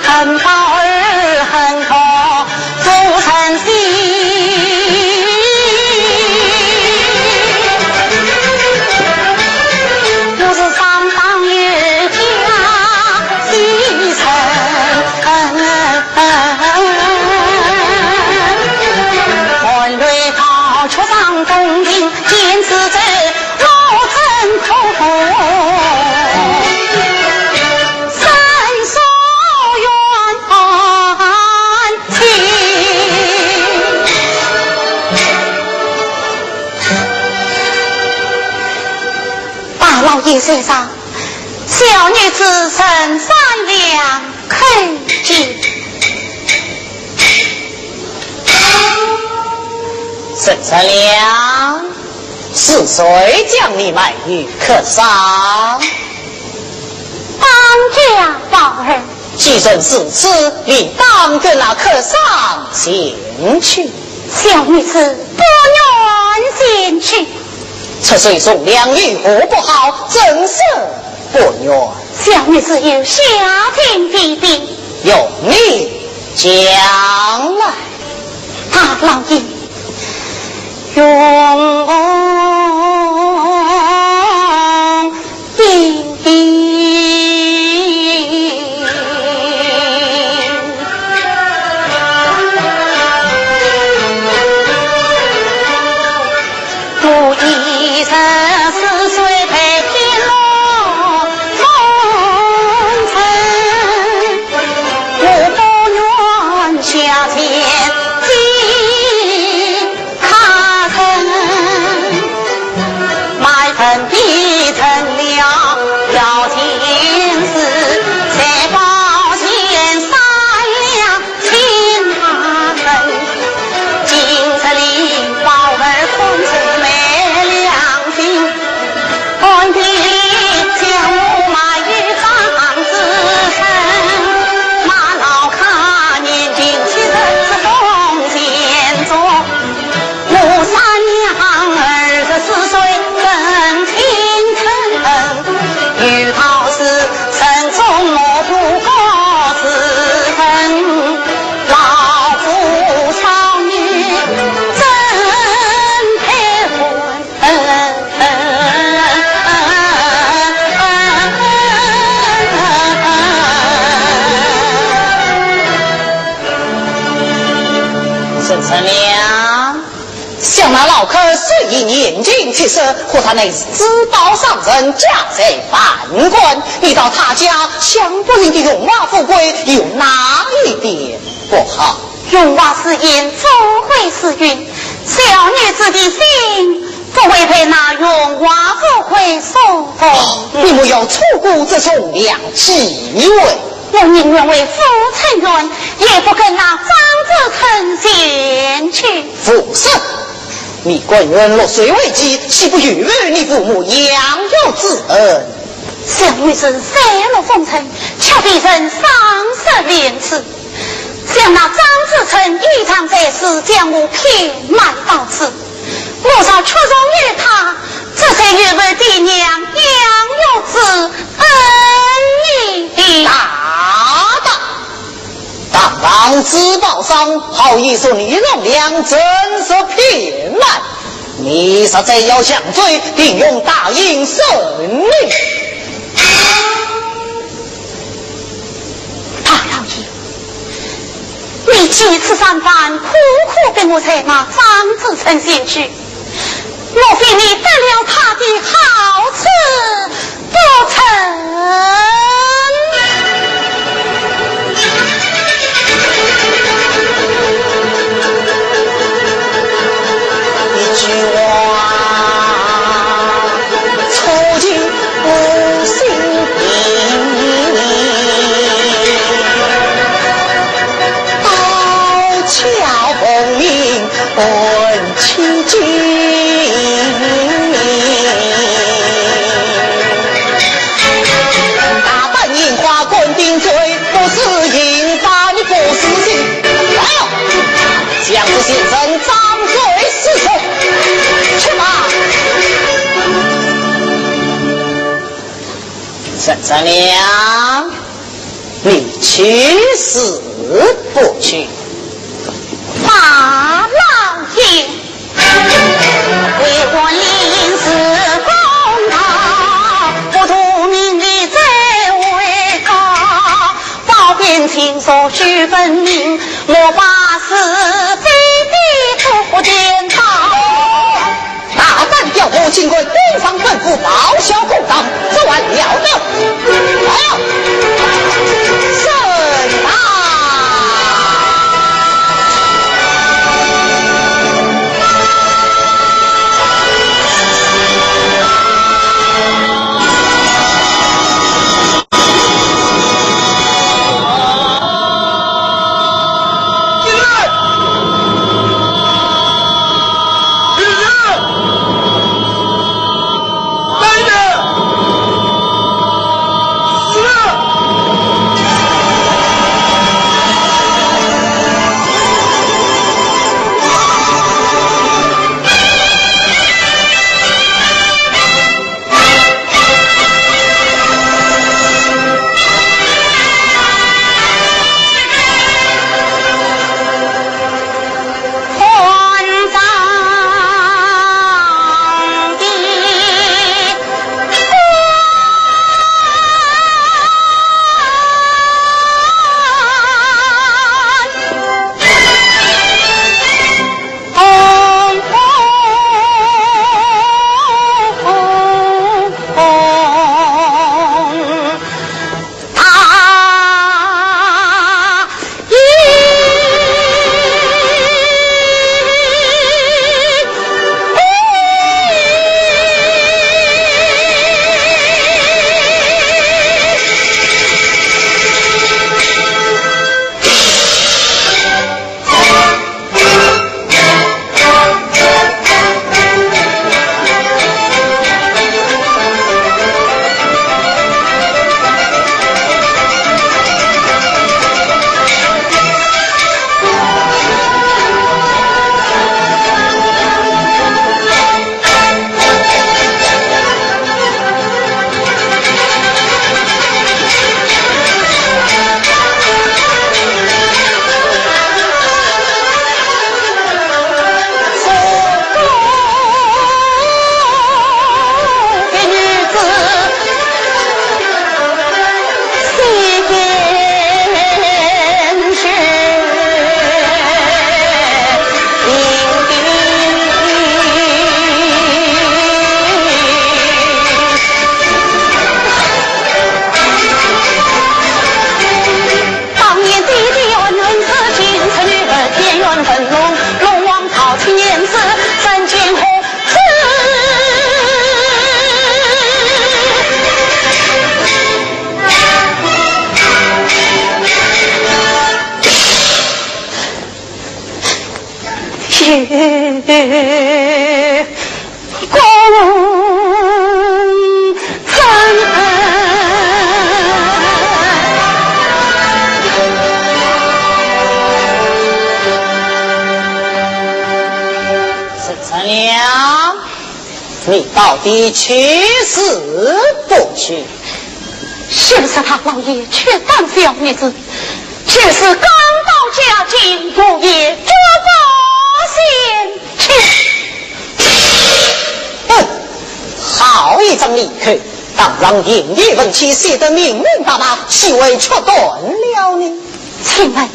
恨宝儿恨到不忍心，我是上当有家之人。 换来逃出上宫庭，见此者老臣痛哭，深诉冤情。大老爷在上，小女子陈三娘，是谁将你卖与客商？当家宝儿。既然如此，理当跟那客商前去。小女子不愿前去。出水从良，有何不好？怎说 不愿。小女子有下情提禀。由你讲来。大老爷，容我一听。 我已十四岁，被骗落风尘，我不愿下贱进客城，卖身变成了摇钱树，才宝剑三两 请他们。今日里宝儿空嘴没良心，暗地里将我卖与张子成，骂老客年近七十是封建种。 我三娘二十四岁正青春，有道是人中莫渡高时辰，老夫少女怎配婚？沈三娘。 想那老客虽已年近七十，可他乃是珠宝商人，家财万贯，你到他家享不尽的荣华富贵有哪一点不好？荣华似烟，富贵似云，小女子的心不会被那荣华富贵所动。你莫要错过这种良机会。 我宁愿为父伸冤，也不跟那张子成前去。无甚，你甘愿落水为棋，岂不有负你父母养育之恩？小女子跌落风尘，却被人赏识廉耻，想那张子成倚仗在世，将我骗卖到此。 我若屈从于他，这才有违爹娘养育之恩矣。大胆！堂堂珠宝商，好意说你容良，真是骗卖！你实在要降罪，定用大刑审理。大老爷， 你几次三番苦苦逼我在那张子成前去，莫非你得了他的好处不成？一句话，触尽 我心灵，刀鞘功名问千金。大胆印花官定罪，不是刑罚你不死心。来哟，将这贱人斩罪示众，去吧。 沈三娘，你去是不去？大老爷。为官临时公道，不图名利最为高。包庇亲属须分明，莫把是非的都颠倒。 大胆刁徒，竟敢顶撞本府，报效公道，这还了得！哎呀，沈大！公子。陈良，你到底去是不去？休说他老爷缺担小女子，就是刚到嘉靖，我也绝不嫌弃。哼，好一张利口，堂上行医问气，写得明明白白，岂会缺担了呢？请问，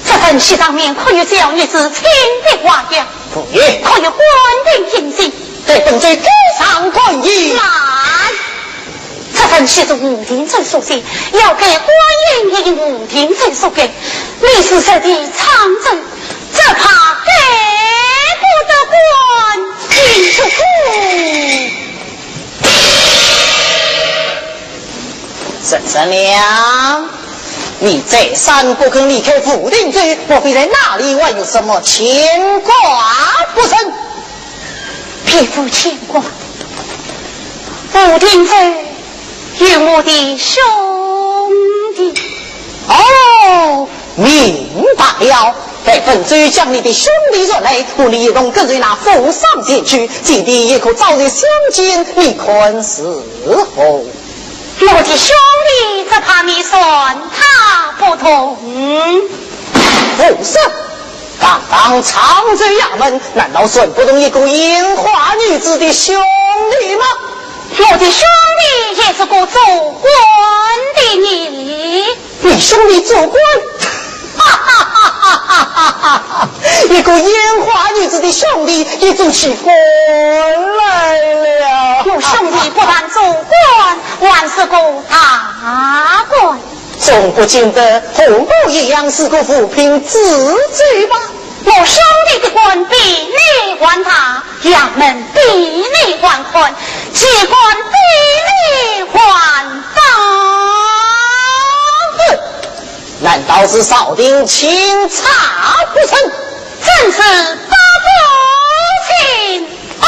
这份喜状面可有小女子亲笔画押？无有。可有官定印信？待本奏盖上官印。慢！这份喜状吴定州所写，要盖官印亦吴定州所盖，你是这地沧州，只怕盖不得官印。不过，陈良，你再三不肯离开吴定州，莫非在那里还有什么牵挂不成？ 别无牵挂，吴定州有我的兄弟。哦，明白了。待本奏将你的兄弟唤来，和你一同跟随那和尚前去，姐弟也可早日相见，你看如何？ 我的兄弟，只怕你算他不动。和尚，堂堂沧州衙门，难道算不动一个烟花女子的兄弟吗？我的兄弟也是个做官的呢。你兄弟做官？哈哈哈哈哈哈！一个烟花女子的兄弟，也做起官来了。我兄弟不但做官， 还是个大官。总不见得和我一样是个五品知州吧？我兄弟的官比你还大，衙门比你还宽，机关比你还大。哼，难道是朝廷钦差不成？正是八不成。 哦！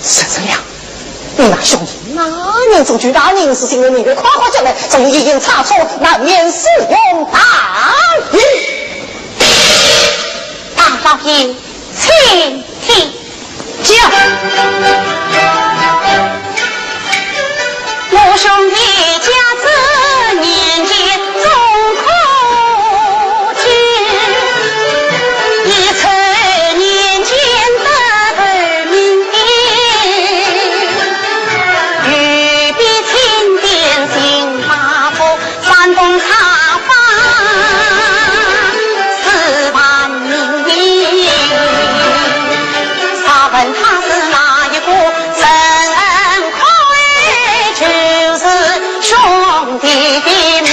沈生亮，你那兄弟那年中举大人是新人，你的夸夸将来，总有一点差错，难免适用大礼。大老爷，请听。 讲。我兄弟甲子年间中科举，乙丑年间得头名，御笔青点进八部， 山东茶坊四万名，查问他是哪一个，怎可以就是兄弟的名？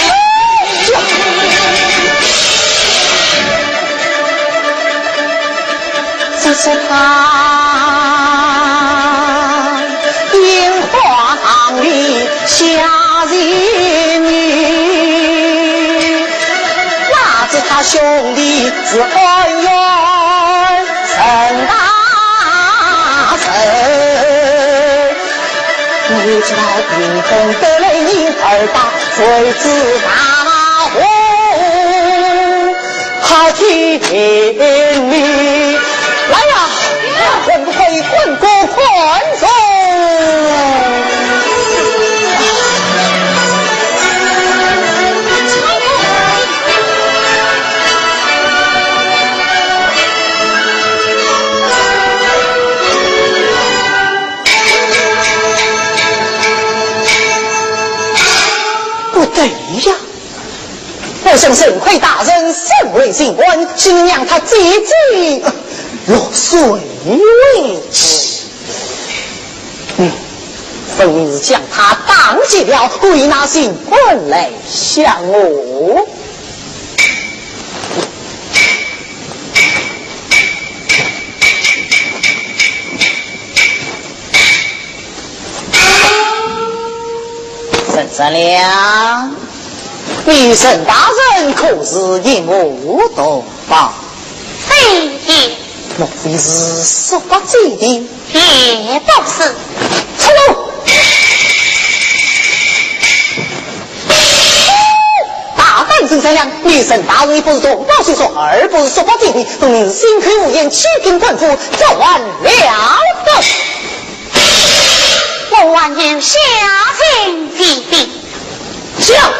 只是他 烟花堂里下人女，哪知他兄弟是恩怨深大仇。你知道屏风得来人二大，谁知大红 好天地，来呀，混回滚过观众。不对呀， 我想沈魁大人身为清官，岂能让他姐姐，呃，落水为妻？嗯，分明是将他打劫了，故意拿清官来吓我。 沈三娘，你沈大人可是一目同报？非也。莫非是说法之地？也不是。出来！大胆沈善良，你沈大人不是同报虽说，而不是说法之地，分明心口胡言，欺骗官府，这还了得？我还有下情提禀。 讲。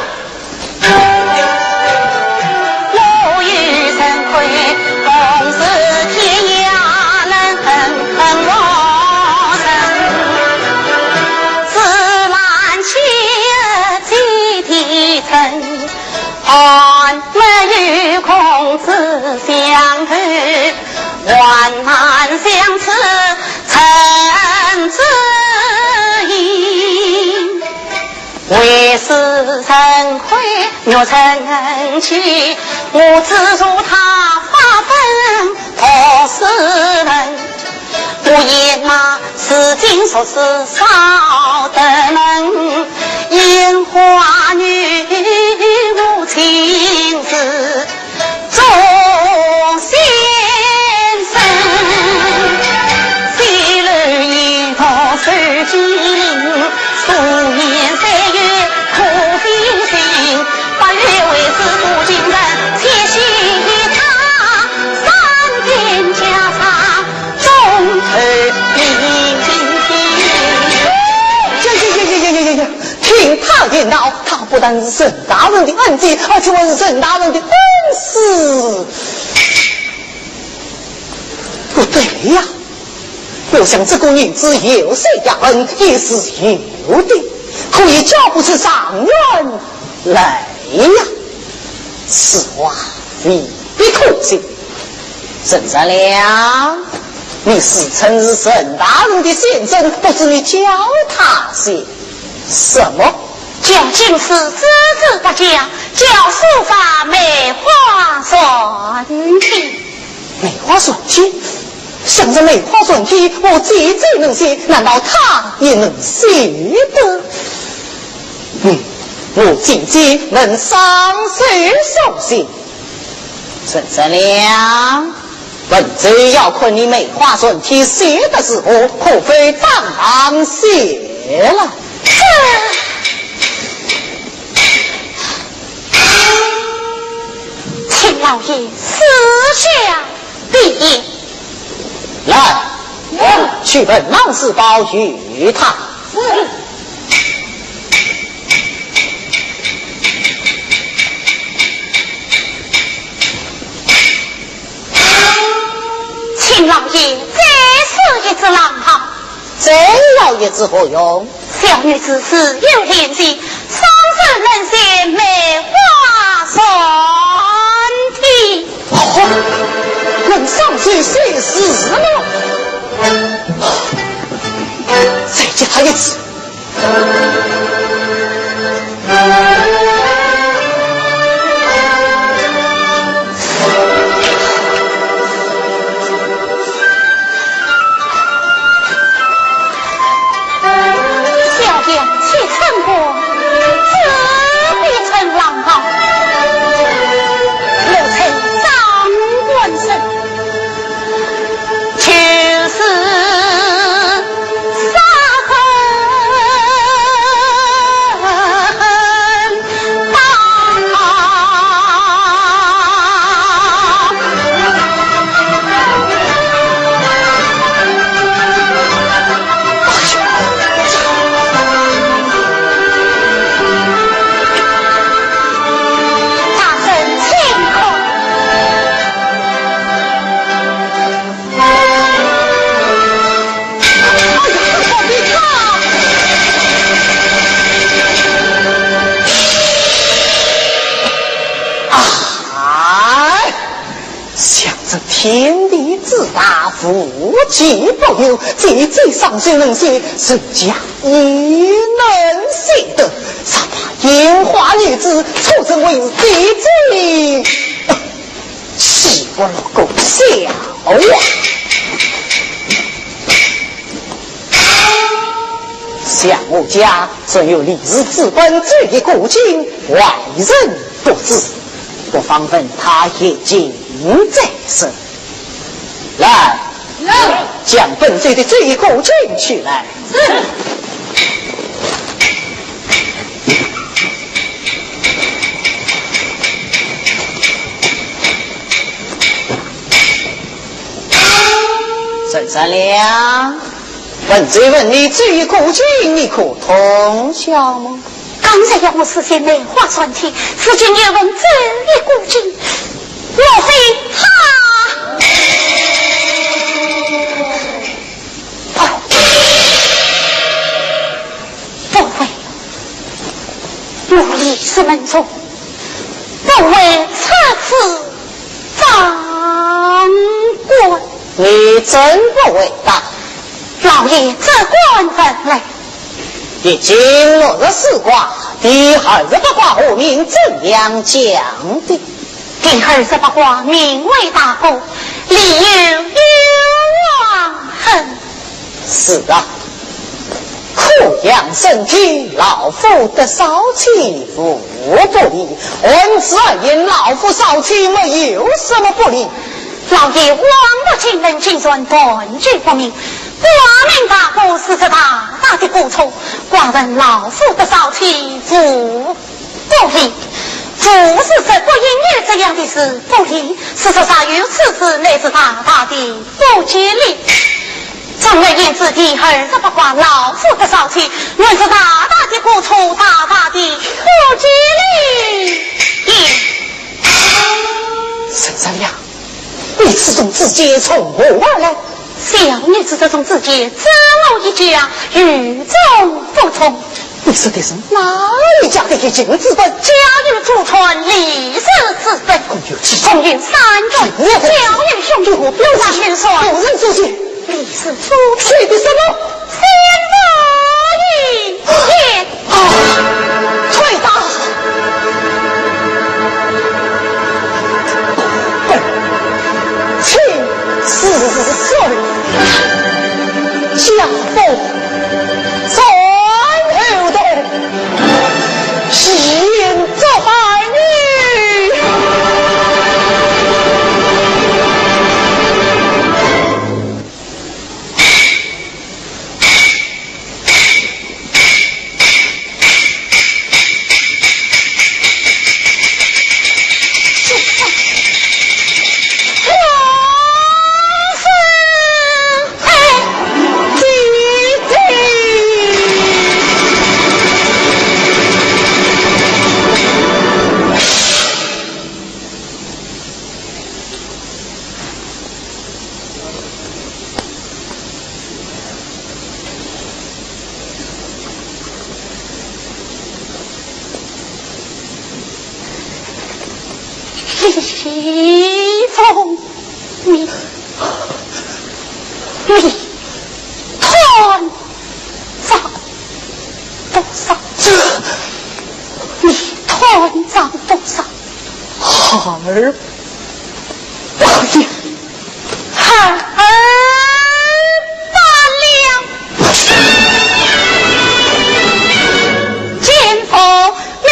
我与陈魁共是天涯人，自然起而起的恨，还没有孔子相投，患难相持成知音。 为是陈魁若成妻，我只助他发奔同世人。不言那世间俗事少得人，烟花女舞情事 众仙生，西楼一道受金陵，数年岁月苦非行。八月为师渡京城，七夕他，三天家常，众头平平。呀呀呀呀呀呀呀！听他言道，他不但是沈大人的恩弟，而且还是沈大人的恩师。 不对呀，我想这个女子有些家恩也是有的，可以叫不出上源来呀。此话未必可信。沈善良，你自称是沈大人的先生，不知你叫她些什么？叫金氏之子不假，叫书法梅花传体。 梅花传体？想这梅花传体，我姐姐能写，难道她也能写得？嗯，我姐姐能上手书写。沈善良，本州要看你梅花传体写得如何，可否当堂写了？这，请老爷赐下。 笔。来，去问郎世宝与他。请老爷再赐一支狼毫。 再要一支何用？小女子自幼练习，双手能写梅花传体。哦，能双手写字么？再加一支。 小姐，且称官，这必称狼毫，我称张官人。 就是杀恨大。大人请看。 哎，想这天地之大，无奇不有，姐姐双手能写，人家也能写得，若把烟花女子错认为是姐姐，岂不落个小呀？ 沈想我家存有李氏至宝这一个金，外人不知，不妨问他一情再说。来，来。将本尊的这一个金取来。是。陈三娘。 问这问你，这一个金你可通晓么？刚才要我事先梅花三千，如今又问这一个金，莫非他……哦，不会，我李氏门中不会出此 张官。你真不会答。老爷只管问来。易经六十四卦，第二十八卦何名，怎样讲的？第二十八卦名为大过，里有冤枉。是啊， 可养生体，老夫得少妻无不利，按此而言，老夫少妻没有什么不利。老爷枉读经文，竟然断句不明，挂名大过是这大大的过错，挂问老夫得少妻无 不利。不是这不应该这样的事，不利，是说啥有此事，乃是大大的不吉利。总而言之，第二十八卦老夫得少妻，乃是大大的过错，大大的不吉利。咦，陈三娘，你此种知见从何而来？小女子这种知见，只我一家，与众不同。 你说的是哪一家的一金之本？家喻祖传，李氏之本。共有几重？共有三重。小女兄弟，上面说，夫人住进。李氏住进。说的什么？先不言。啊！快打！滚！请死罪。家父 在后头，一言作反语。李凤，你，你贪赃多少？这，你贪赃多少？二百两。 二百两。见父命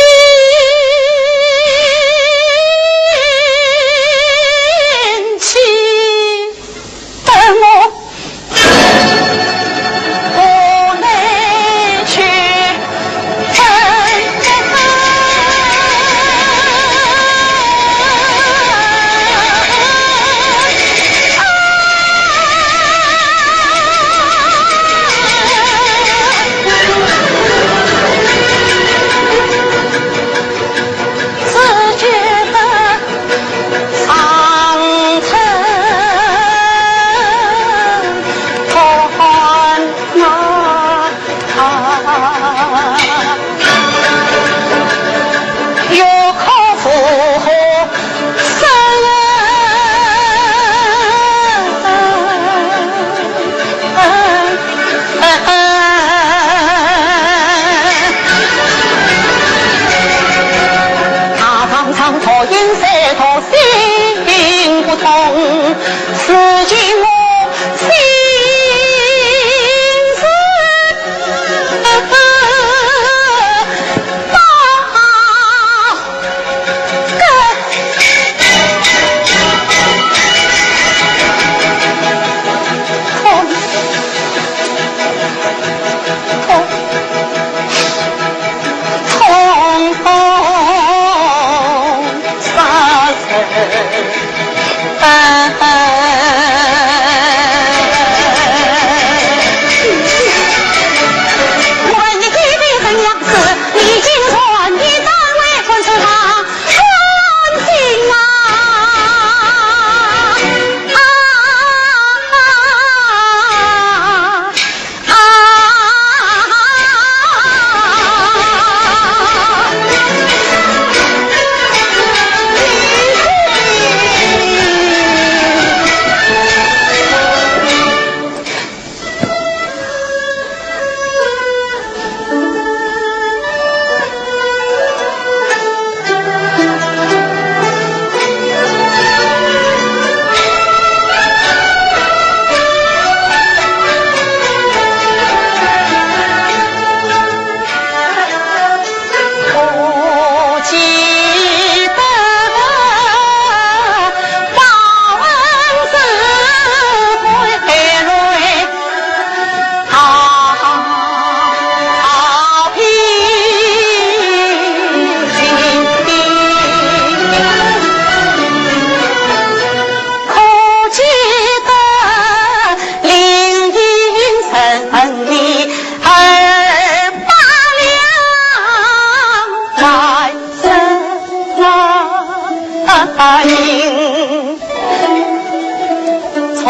去，等我。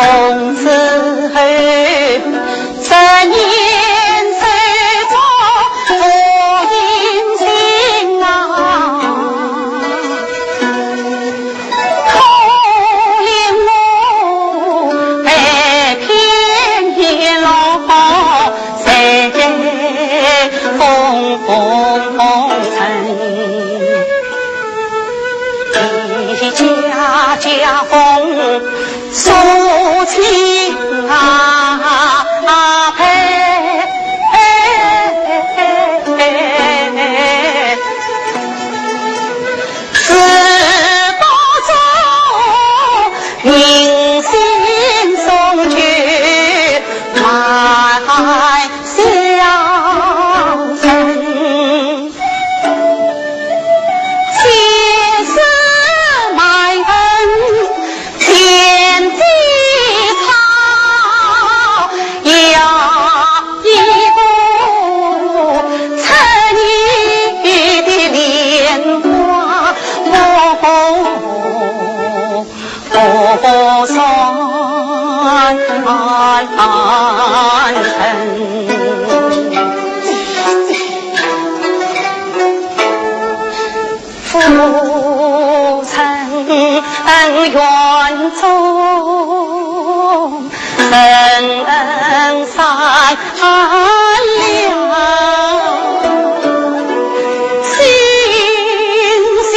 从此后，十年守中不应心啊，可怜我被骗，一落水风沉。 一家家风俗情啊，配，是多种人心送去满相逢。 前世埋恩，前世抄，要一个出你的莲花，我不算恨。 浮沉缘中人散了，心心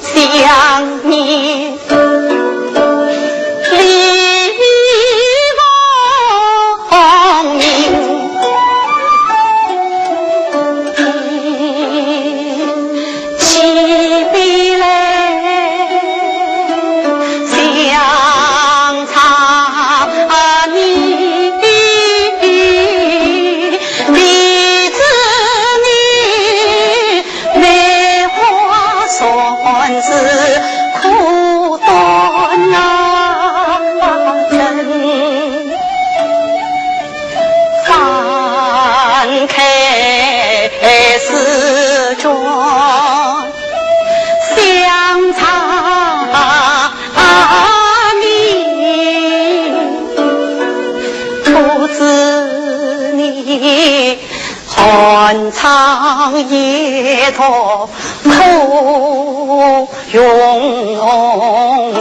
相念。 梅花算是苦短啊，人翻开试卷，相差 啊，你不知你寒窗夜读苦用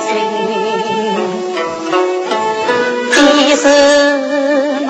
心，几时嘛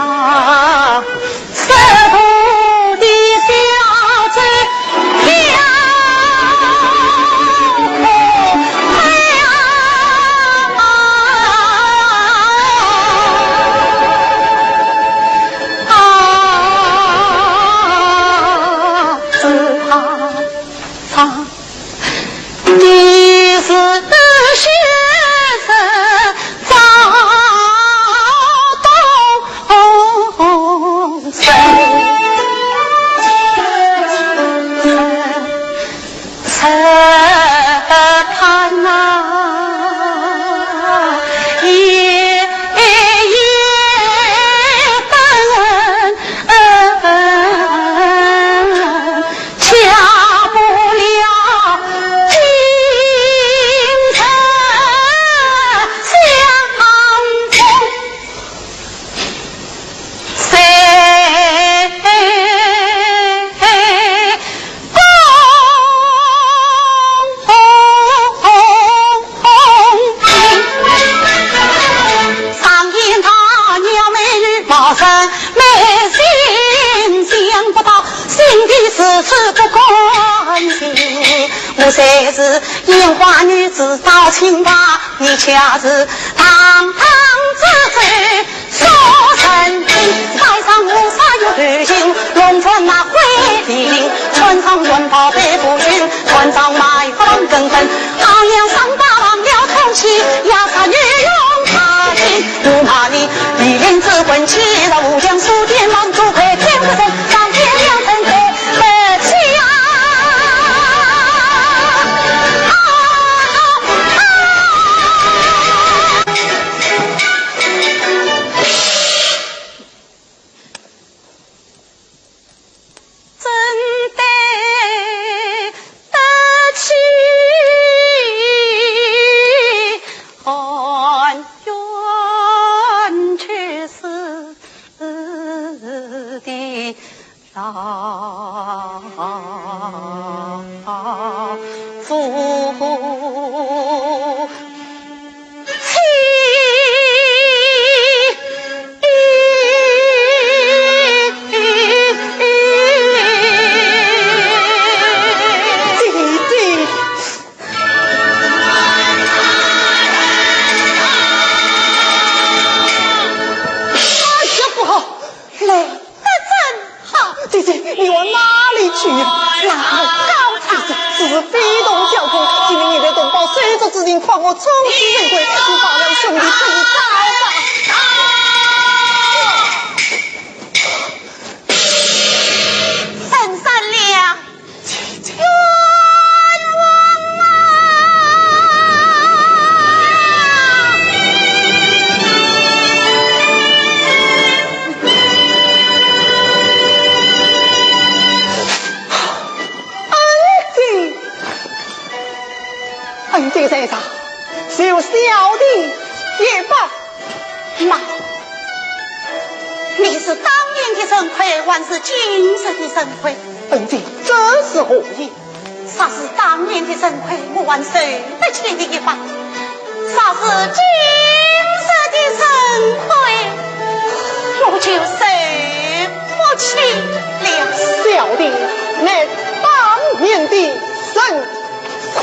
我虽是烟花女子到清华，你却是堂堂之后。 说人情，山上无啥有头型，农村那灰皮林，穿上元宝白布裙，穿上白布跟跟，好像上大郎了通气，也是女佣家庭。我骂你，一林子混气，在武将书店忙做快天不成，上天两层对不起呀。啊，啊，啊。啊，夫妻。姐姐。哎呀，不好！来得正好。姐姐，你往哪里去呀？哪有高差？姐姐，此事非同小可，今日你的同胞手足之情，况我终身珍贵，你放让兄弟去找吧。沈善良，冤枉啊！恩姐，恩姐在上，就小弟也罢。 妈，你是当年的陈魁，还是今日的陈魁？恩姐，这是何意？若是当年的陈魁，我还受得起的一把；若是今日的陈魁，我就受不起了。小弟乃当年的陈 快！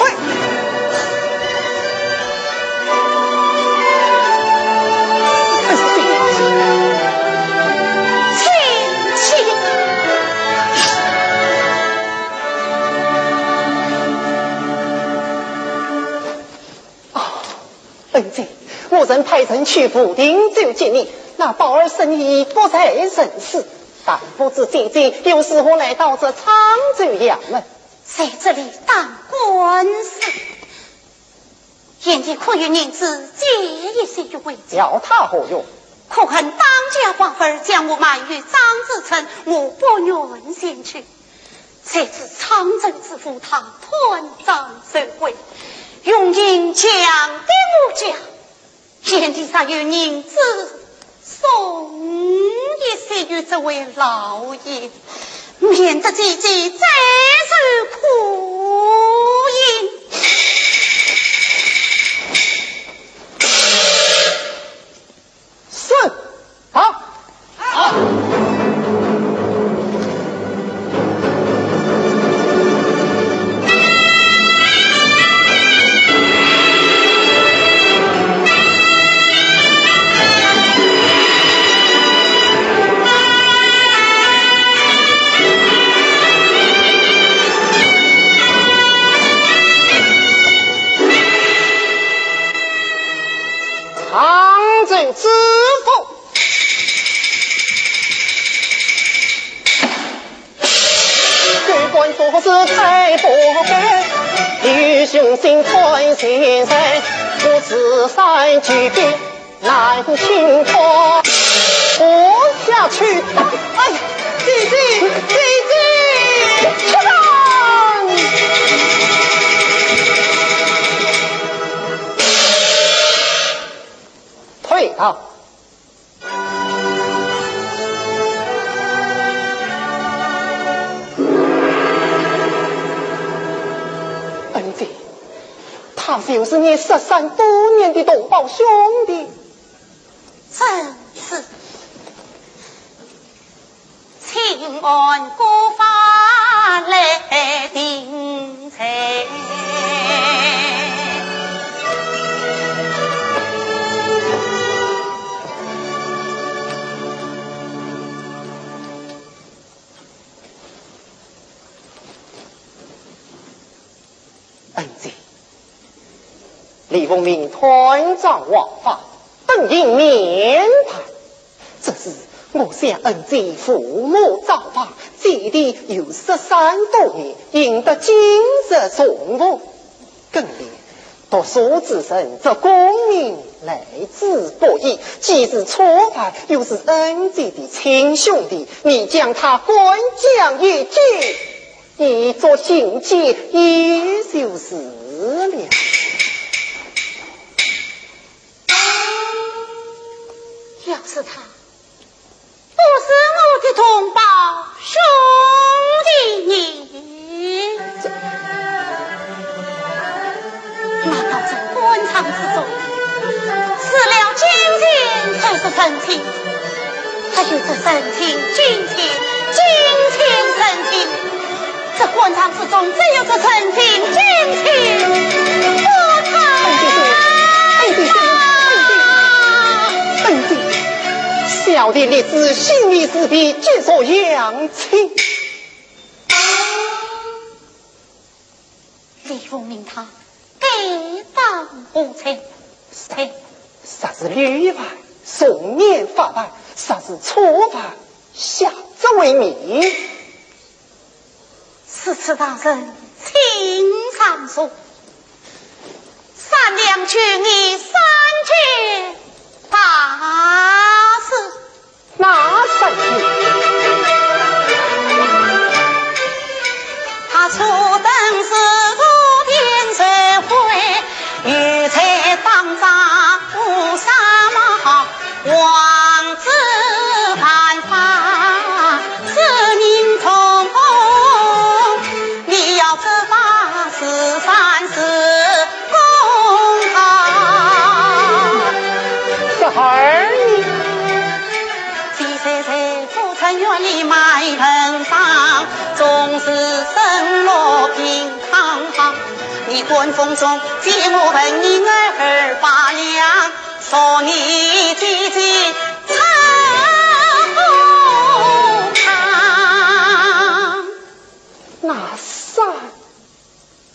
请起。哦，恩姐，我曾派人去武亭州接你，那宝二生已不在人世，但不知姐姐又如何来到这沧州衙门？ 在这里打官司，贤弟可有银子借一些与回家？要他何用？可恨当家寡妇儿将我卖与张子成，我不愿前去。谁知沧州知府他断章取义，用银强逼我家。 贤弟若有银子，送一些与这位老爷，免得姐姐再受苦矣。是。好。 杭州知府。狗官做事太不该，有雄心断前山，我自山举兵难清破。活下去吧！哎呀，姐姐，姐姐，退让！退让！ 恩姐，他就是你失散多年的同胞兄弟。正是。 请按国法来定罪。恩姐，李凤鸣断章枉法，本应免判。 只是我想恩姐父母早亡，姐弟又失散多年，幸得今日重逢。更念读书之人，这功名来之不易，既是初犯，又是恩姐的亲兄弟，你将他关将一军，以作警戒，也就是了。 要是他不是我的同胞兄弟呢？人情，金钱，金钱人情，这官场之中只有这人情，金钱不可。哎，对，对，对，对，对，对，对，小弟立志，心系子弟，结束乡亲。李父命他该当何罪？谁？啥是律法，从严法办，啥是处罚，下之为明。如此大人，请上座。三两酒言三千大事。 哪三句？他初登仕途天受惠，有才当仗乌纱帽，王子犯法，使人重痛。你要知法是善是公道。这孩儿呢？ 谁谁谁不曾远离卖盆商，总是身落平康康。你官风中借我问你二百两，说你姐姐曾富康。那三？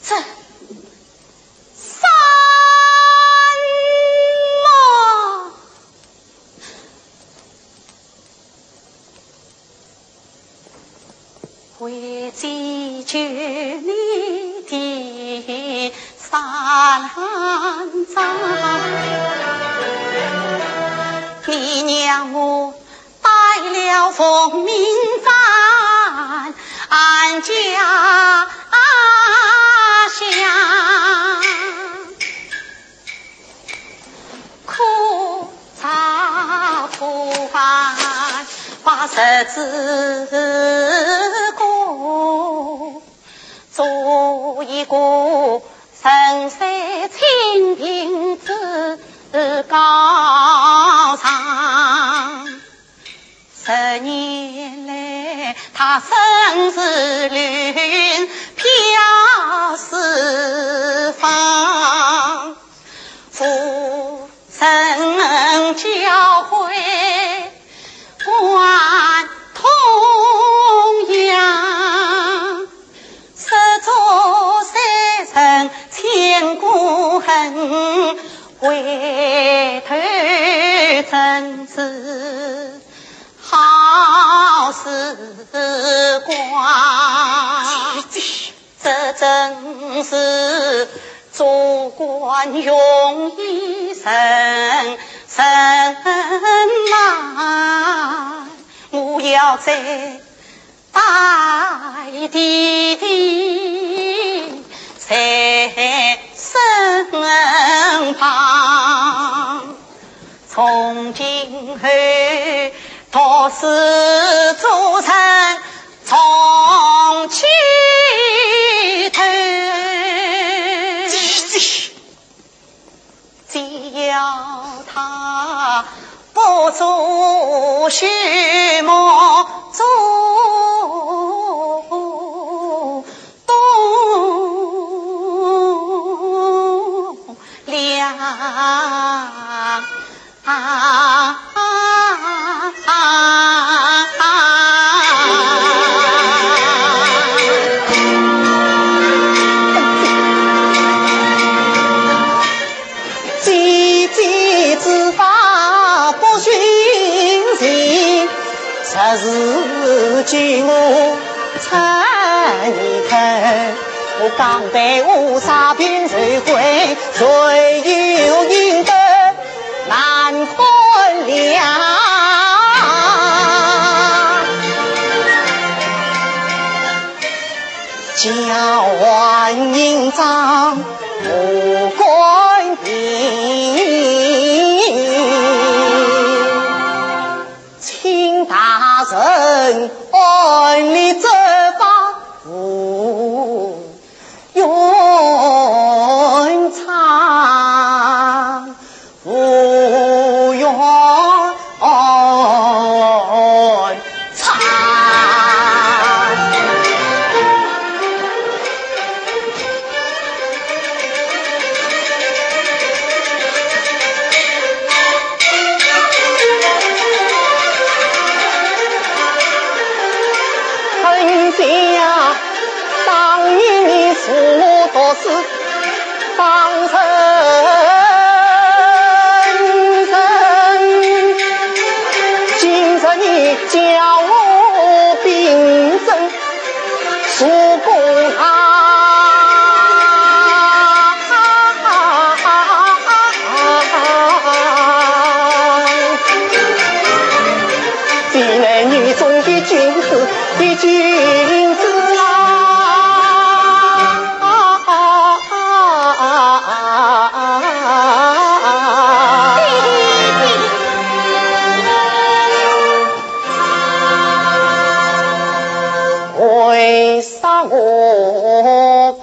这三么？ 为解救你的三章，你让我带了奉命返家乡。 苦茶苦饭把日子过，做一个人世清贫之高尚。 十年来，他身如云飘四方，无人教诲还童养。 说做山人千古恨，回头怎知好时光。这真是做官容易人生难，我要在 大地在身旁，从今后读书做人从起头。 只要他不做虚妄，做栋梁。 姐姐之法不寻常，实是救我出泥坑。我刚被乌纱病受困，谁有应得难堪了。 交还印章我官印，请大人按例执法无冤枉，无冤枉。道士方成人，今日你叫我兵征，助攻他。非男女中的君子的君子啊！为啥我